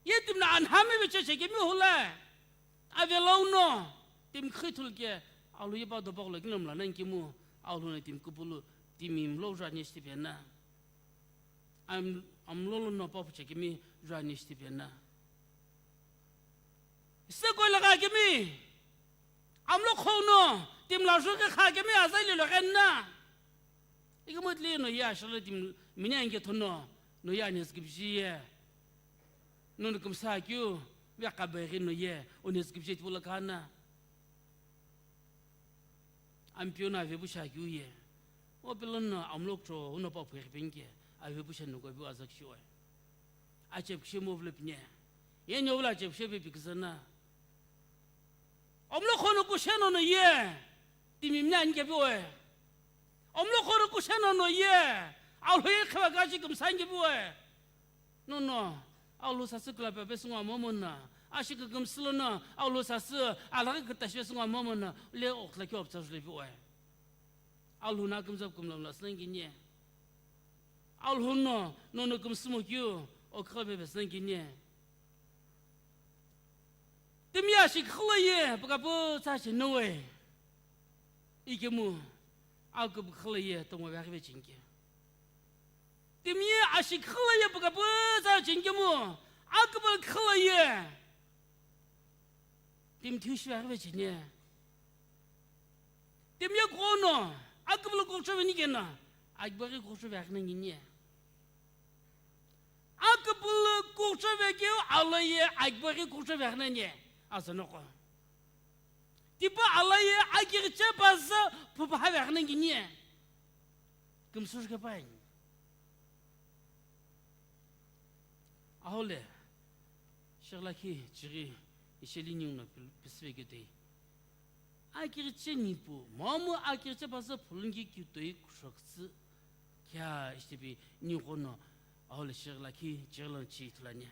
Ye timi na anhami biche chekemi hula. Avela uno, timi khithul ke, Alhou ye pa dopa kula kinam la nani kimu, Alhou no timi kupulu, timi mlo jani shti pena. Am-, amlo lo no pa puche kemi jani shti pena. Seko laga kemi, amlo khono, timi la joghi kha kemi azai lilo ghenna. Ikemut li no ya shalo timi mini ange thono, no ya nes gibji ye. No no kumsa kyu, ya kabeghi no ye, o nes gibji tibula kana. Ampeu no avepu shi akeu ye. O pelo no amlo kutho uno pa phueghi penike, avepu shi no koipu azak shi oe. Achep kishi mo vlo pine. Ye nyo vlo achep kishi pe pikizana. Omlo khono kusheno no ye. Timi mna anike pe oe. Omlo khono kusheno no ye. Alhou ye khivaka ashi kümsü angipuwe. Nono, Alhou sasü külape pesü ngo momu no, ashi kükümsü lono, Alhou sasü alaghi kütashi pesü ngo momu no, le oktla keu apütsa julepuwe. Alhou no akümza kümla mla sünangi kini. Alhou no, nono kümsümo keu, okhape pesünangi kini. Timi ye ashi küxü lo ye, pükapu tsa shi nowe. Ikemu, aküpü küxü lo ye, tomo veghi vecheni ke. Timi ye ashi küxü lo ye, pükapu tsa vecheni kemu, aküpü küxü lo ye. Timi thiu shi veghi vecheni. Timi ye kuqo no, aküpü lo kuqo veni keno, aküpü ghi kuqo veghi nani kini. Aküpü lo kuqo vekeu alo ye aküpü ghi kuqo veghi nani, aza noqo. Tipau alo ye akighiche pazü phupha veghi nani kini. Kümsü kepai. Ahole, shighilakhi chighi isheli ninguno pil-, pisüve ketoi. Akighiche nipu, momu akighiche pazü phulungi kitoi kushoktsü kea ishitipi ninguno ahole shighilakhi chighi lono chi ithulu ani.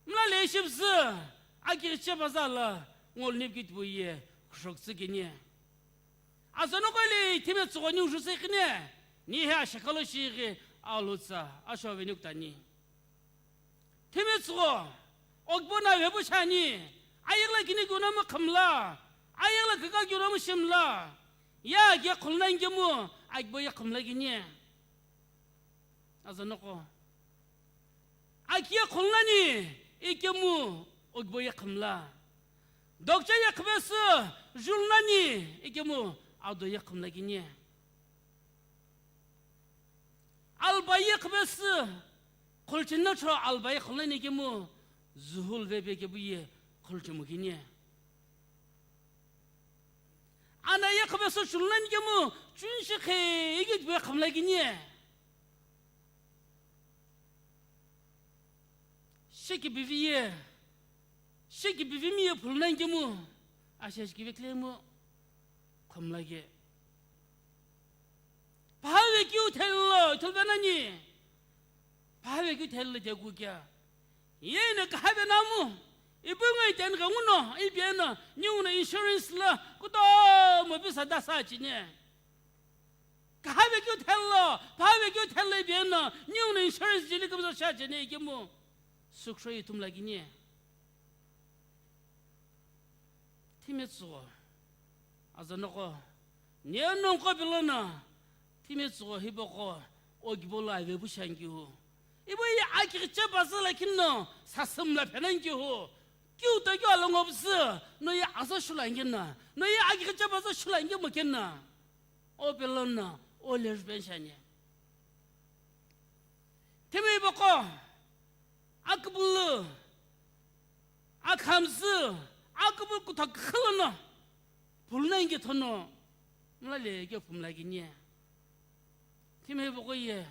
Mla le shipüzü, akighiche pazü lo ngolu nipu kitipu ye kushoktsü keni. Aza noqo le thime tsügho ni uju se kini, ni he ashakalo shighi alutsa, asho veni kutani. Thime tsügho, okbo no vepu shani, ayeghi lo kini keu no mu khümla, ayeghi lo küka keu no mu shimla, ye aki ye khulunani kemu, akibo ye khümla kini. Aza noqo. Aki ye khulunani, ikemu okibo ye khümla. Dokcha ye khüpesü, julunani, ikemu ado ye khümla kini. Alba ye khüpesü, khulchino cho alba ye khulunani ikemu, zuhul veve kepu ye khulchimo kini. Ana ye khüpesü chulunani kemu, chunshi khe igi tipau ye khümla kini. Sheki bivi ye, sheki bivi mi ye phulunani kemu, asheshi kive kile mu khümla ke. Phave keu thelo, ithulu ve nani. Phave keu thelo de ku kea. Yeno kahave namu. Ipu ngo iteni ka nguno, ipi eno, ninguno insurance lo, kutomo pisa dasa chine. Kahave keu thelo, phave keu thelo ipi eno, ninguno insurance jeli kumzo sha chine ikemu. Suksho ithum la kini. Thime tsügho, aza noqo, neno nqo pilono, thime tsügho hipaqo, okibo lo avepu shi ani kehu. Ibo ye akighiche pazü lakhi no, sasü mla phenani kehu. Keu to keu alo ngo püzü, no ye aza shulo ani keno, no ye akighiche pazü shulo ani kemu keno. O pilono, o le revenge ani. Thime hipaqo, aküpülü, akhamzü, aküpülü kuthakhu lono, phulunani ke thono, mla le ke phumla kini. Thime hipaqo ye,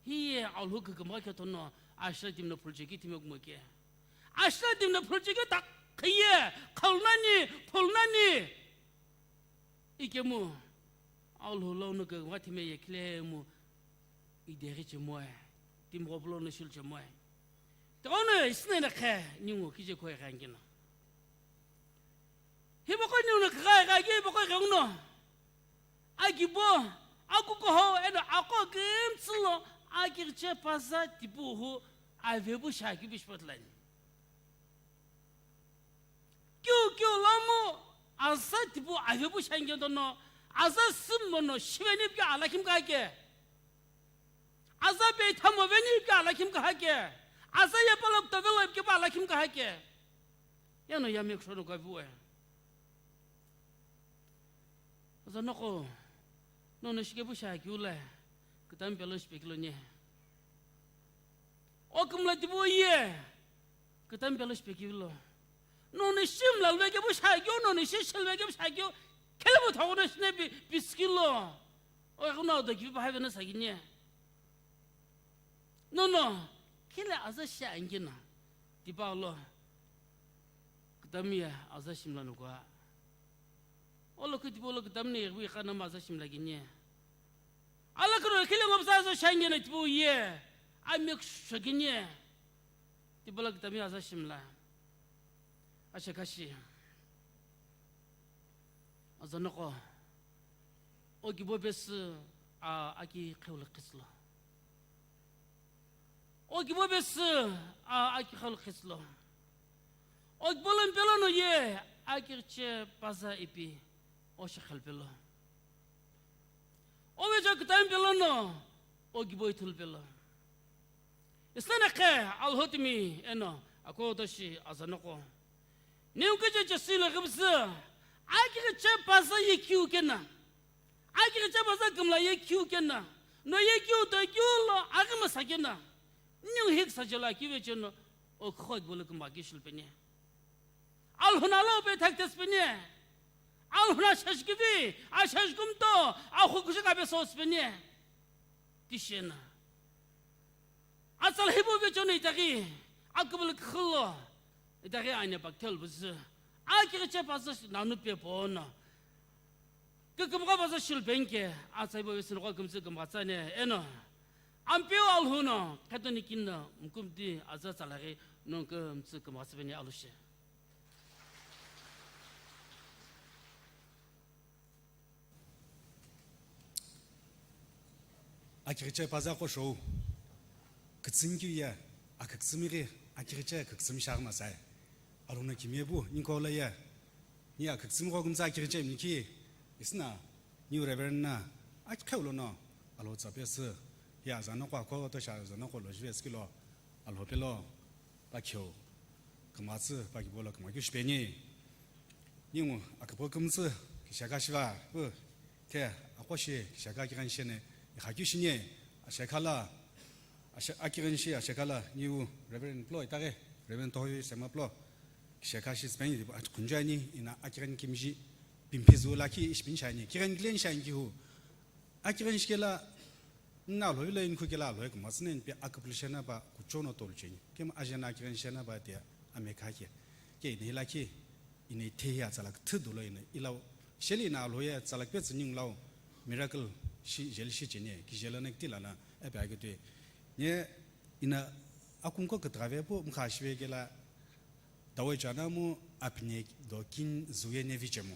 hi ye Alhou kükümgha ke thono, ashila timi no phulcheki thime kumo ke. Ashila timi no phulcheki takhiye, khulunani, phulunani. Ikemu, Alhou lono kükümgha thime ye khilemu, ideghi chemoe, timi ghopu lono shilu chemoe. Tighono isinene khe, ningu kije kho ighi ani keno. Hipaqo ninguno kigha ighi ani keu hipaqo ighenguno. Akibo, akukuho, eno aqo kümtsü lo, akighiche pazü tipuhu, avepu shi akibo ishi pütülani. Keu keu lomu, aza tipu avepu shi ani keno no, aza sümmo no shiveni pi alakhi mkake. Aza peithamo veni pi alakhi mkake. Aza yepalo kutavelo pi alakhi mkake. Yeno yame kushono kaviwe. Aza noqo, nono shikepu shi akeu le, kütami pelo shipekilo nye. O kümla tipu ye, kütami pelo shipekilo. Nono shi mla luve kepu shi akeu, nono shi shi luve kepu shi akeu, khelepu thaghono shine pi, pisikilo. O khuno ado kivi paha vena sakini. Nono, khele aza shi ani keno, tipau lo, kütami ye aza shi mla nukwa. Olo kutipu lo kütami no ighivi iqa no mu aza shi mla kini. Alakhu no khile ngomsa zo shangena tipau ye. Amik shagini. Tipau la kitami aza shimla. Ashekashi. Azanoko. Okibo besi a aki khewle khislo. Okibo besi a aki khewle khislo. Okibo lo mpelo no ye aki che paza ipi. Oshi khelpelo. Ovejo kitam pelo no, okibo ithul pelo. Isana khe alhotimi eno akotoshi azanoko. Niu kiche chesilo ghibzi, akighi che paza ye kiu kena. Akighi che paza kimla ye kiu kena. No ye kiu to kiu lo aghi masa kena. Niu hik sa jela kive cheno, okho okibo lo kimba kishil pene. Alhuna lo pe thak tes pene. Alhuna shash kivi, ashash kumto, akhu kushi kabe sos pene. Tishena. Atsal hibo ve chono itaghi, akubul khullo. Itaghi ane pak tel buz. Akighi che paza nanu pe pono. Ke kumgha paza shil penke, atsai bo vesin ko kumsi kumgha tsane, eno. Ampeu alhuno, khetoni kinno, mkumdi aza tsalaghi, nonke mtsu kumgha tsibeni alushe. Akighiche paza ko show. Kitsimi kiu ye, akitsimi ghi, akighiche kitsimi shaghi masai. Aluna kimie bu, ninko la ye. Ni akitsimi ko kumza akighiche miki. Isna, ni Reverend na, akhe ulo no, alo tsa pesi. Ya zano kwa ko to sha zano ko lo jive skilo. Alo pelo. Pa kyo. Kumatsu, pa kibolo, kumakyo shipeni. Ningu, akapo kumtsu, kishaka shiva, pu, te, akwashi, kishaka kiran shene, ikhakyu shinye, ashakala, asha-, akiran shi, ashakala, niu, Reverend Plo, itare, Reverend Tohovi, Sema Plo, kishaka shi speni, at kunjani, ina akiran kimji, pimpizu laki, ishpin shani, kiran glen shani kihu, akiran shikela, na lo ila inkhu kela lo, kumatsune, pe akapulishana ba, kuchono tolcheni, kem ajana akiran shana ba, te, amekake, ke, ne laki, Ina ithehi atsalak thü dolo ina ilau. Sheli ina aloye tsalak pe tsüning lau miracle shi jeli shi cheni, ki jela na kiti lana, epe ake tui. Nye ina akumko kutgave pu mkha shive kela dawe chana mu apine do kin zuye ne vichemo.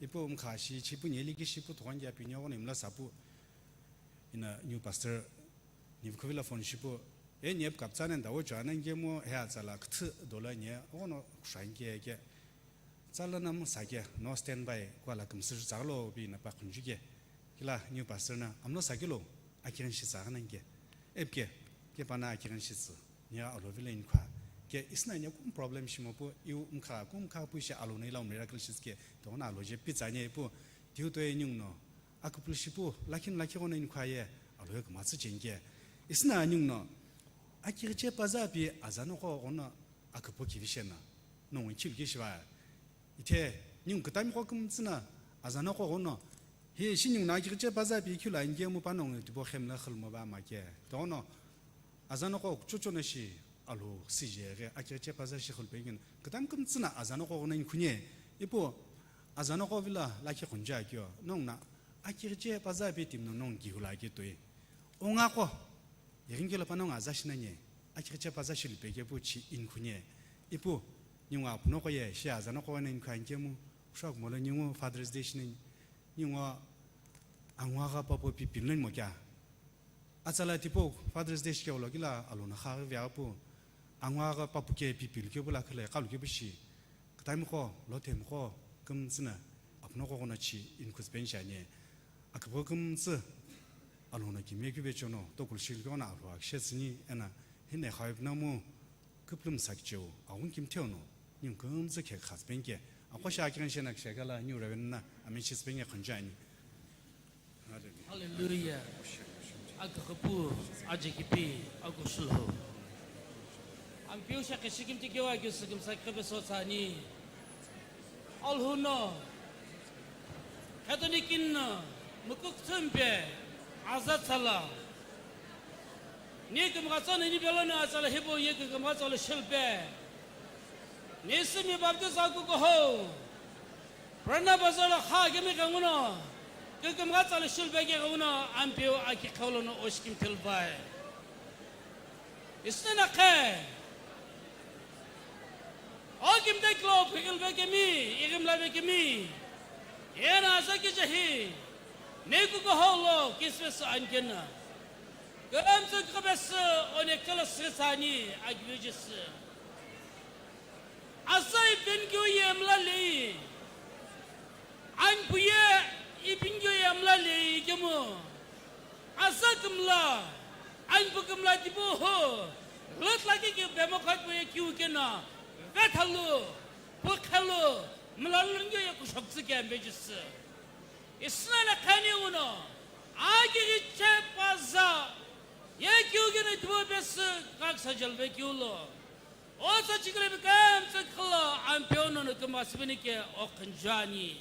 Ipu mkha shi chi pu nye liki shi pu thonge apine ogo na imla sapu. Ina new pastor Nivikhovila phone shipu, e nyep kaptsana ndawo chana ngemo he atsala kthü dola nye, ono kusha ngeke ke. Tsala namu sake, no standby, kwa la kumsir tsagalo bi na pa khunjuke. Kila new pastor na, amno sakilo, akiran shi tsagana ngeke. Epke, ke pana akiran shi tsu, nya alovila inkwa. Ke isna nya kum problem shimopu, iu mkha, kum kha pu shi alo na ila miracle shi ke, to na alo je pizza nye pu, tiu to e nyung no. Akupulu shipu, lakhin lakhi ghono inkhuaye, aloye kumatsü chengke. Isina anyungno, akighiche paza pi azanoko ghono akupu kivishena, nongu ichilu kishiva. Ithe, nyung kutami gho kumtsina, azanoko ghono, hi shi nyungno akighiche paza pi ikilu ange mu pa nongu tipo khemla khulmo ba make. Tono, Azanoko kuchocho na shi alo sije ghe akighiche paza shi khulpengin. Kitam kumtsina azanoko ghono inkhunye. Ipu azanoko vila lakhi khunja kyo. Nongna akighiche paza pe timno nong kihula ke toi. Ongako. Iringilo pa nong aza shinanye. Akighiche paza shi lupeke pu chi inkhunye. Ipu nyunga punoko ye shi azanoko ghono inkhwa inkemu. Kushok molo nyungu Father's Day shinanye. Ningo angwa gha papu pipil nani mo kya? Atsala tipo Father's Day shike ulo kila alona kha ghi vya pu. Angwa gha papu ke pipil ke bula khale kalu ke bushi. Ktaimi kho, lo tem kho, kumtsina, apno kho kona chi in khuspen shanye. Akbo kumtsi, alona ki me kube chono, to kul shil kona alwa kshe tsini, ena, hine khaib namu, Kuplum sakcheu, aghungu kimtheu no, niu kumtsu khe khaspenke, akho shi akiran shena kishakala, niu ravenna, amen shispenke khunjani. Hallelujah. Akakhapu, ajikipi, agushulho. Ampiu shakhe shikimti kewa kyu sikim sakhe beso tsani. Alhuno, Khetoni kinno, mukuk thumpe, aza tsala. Ni kumghatsano ni belono atsala hibo ye kumghatsalo shilpe. Ni simi baptize aku koho. Prana bazalo kha kemi kanguno. Kükümgha tsa lo shilbe keghi uno Ampeu aki qholo no oshikimthelu pai. Isnena khe, o kimde kilo phikilbe kemi, ighimlabe kemi, ena aza kijahi, neku koholo kisvesü ankena. Kümtsü khabesü onektelo sritsani akivejisü. Aza ipinkiu ye mla lei. Anpu ye ipinkiu ye mla lei kemu. Aza kümla, anpu kümla tipu ho. Lütla ke ke bemo khat ye kiu kena. Vethalu, pukhalu, mla lungyo ye kushoktsü ke ambejisü. Isnena khani uno, agiri che paza, ye kiu kena tipu pesü kaksa jalbe kiu lo. O tsa chikile bi kümtsü khalo Ampeu nono kümsübini ke okhünjani.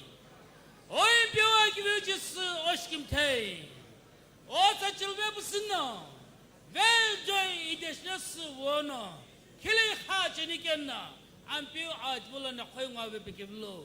O Ampeu akivejisü oshikimthei. O tsa chilbe pusüno, vejoy ideshnesü wono, khile kha cheni kenna, Ampeu atipulo na khoi ngave pekevlo.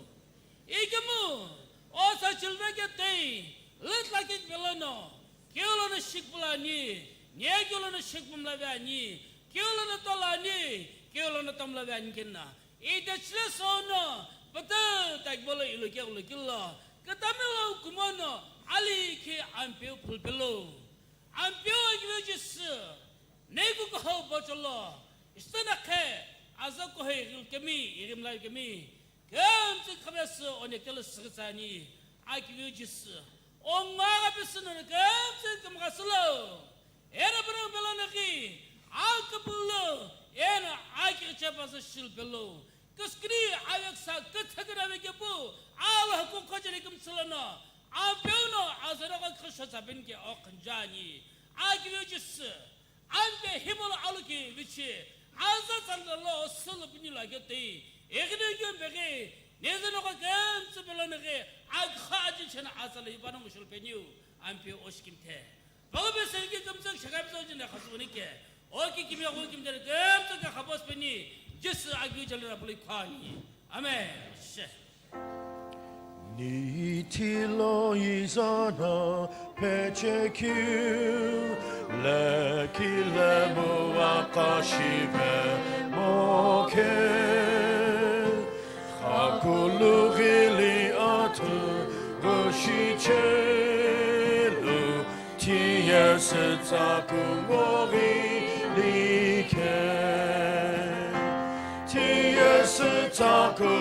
Ikemu, o tsa chilbe ke tei, lütla ke pelono, keu lono shikpulani, nye keu lono shikpumlaveani, keu lono tolani, keu lono tomlaveani kenna. Ideshnesü ono, pata takbolo iloke ulokilo, katamelo kumono, ali ke Ampeu phulpelo. Ampeu akivejisü, neku kohou bocholo, isnena khe, aza kohou ighil kemi, ighimlai kemi, kümtsü khabesü onektelo sritsani, akivejisü, o ngagha pesü nono kümtsü kümghasülo, ena pano belonaki, akapullo, ena akirche paza shilpelo, Kuskini aveksa küthaküna vekepu, Alhako khojeli kümsülono, Ampeu no azanoko khosho tsapeni ke okhünjani. Akivejisü, Ampe himolo aluki vichi, aza tsandalo sulu pini lo aketei, eghine yumbe ghi, nezanoko kümtsü peloneghi, akha aji chena azalo ipano mushul peniu, Ampeu oshikimthe. Palu peseni ke kümtsü shaka peseni jine khasuni ke. O ki kimi o kimteri kümtsü ke khabos peni. Jisü agi jali rapuli khani. Amen. She. Nithilo izana pechekeu, lekile muakashive moke. Khakulu ghili athu gushichelu, T S tsaku ngori like. T S tsaku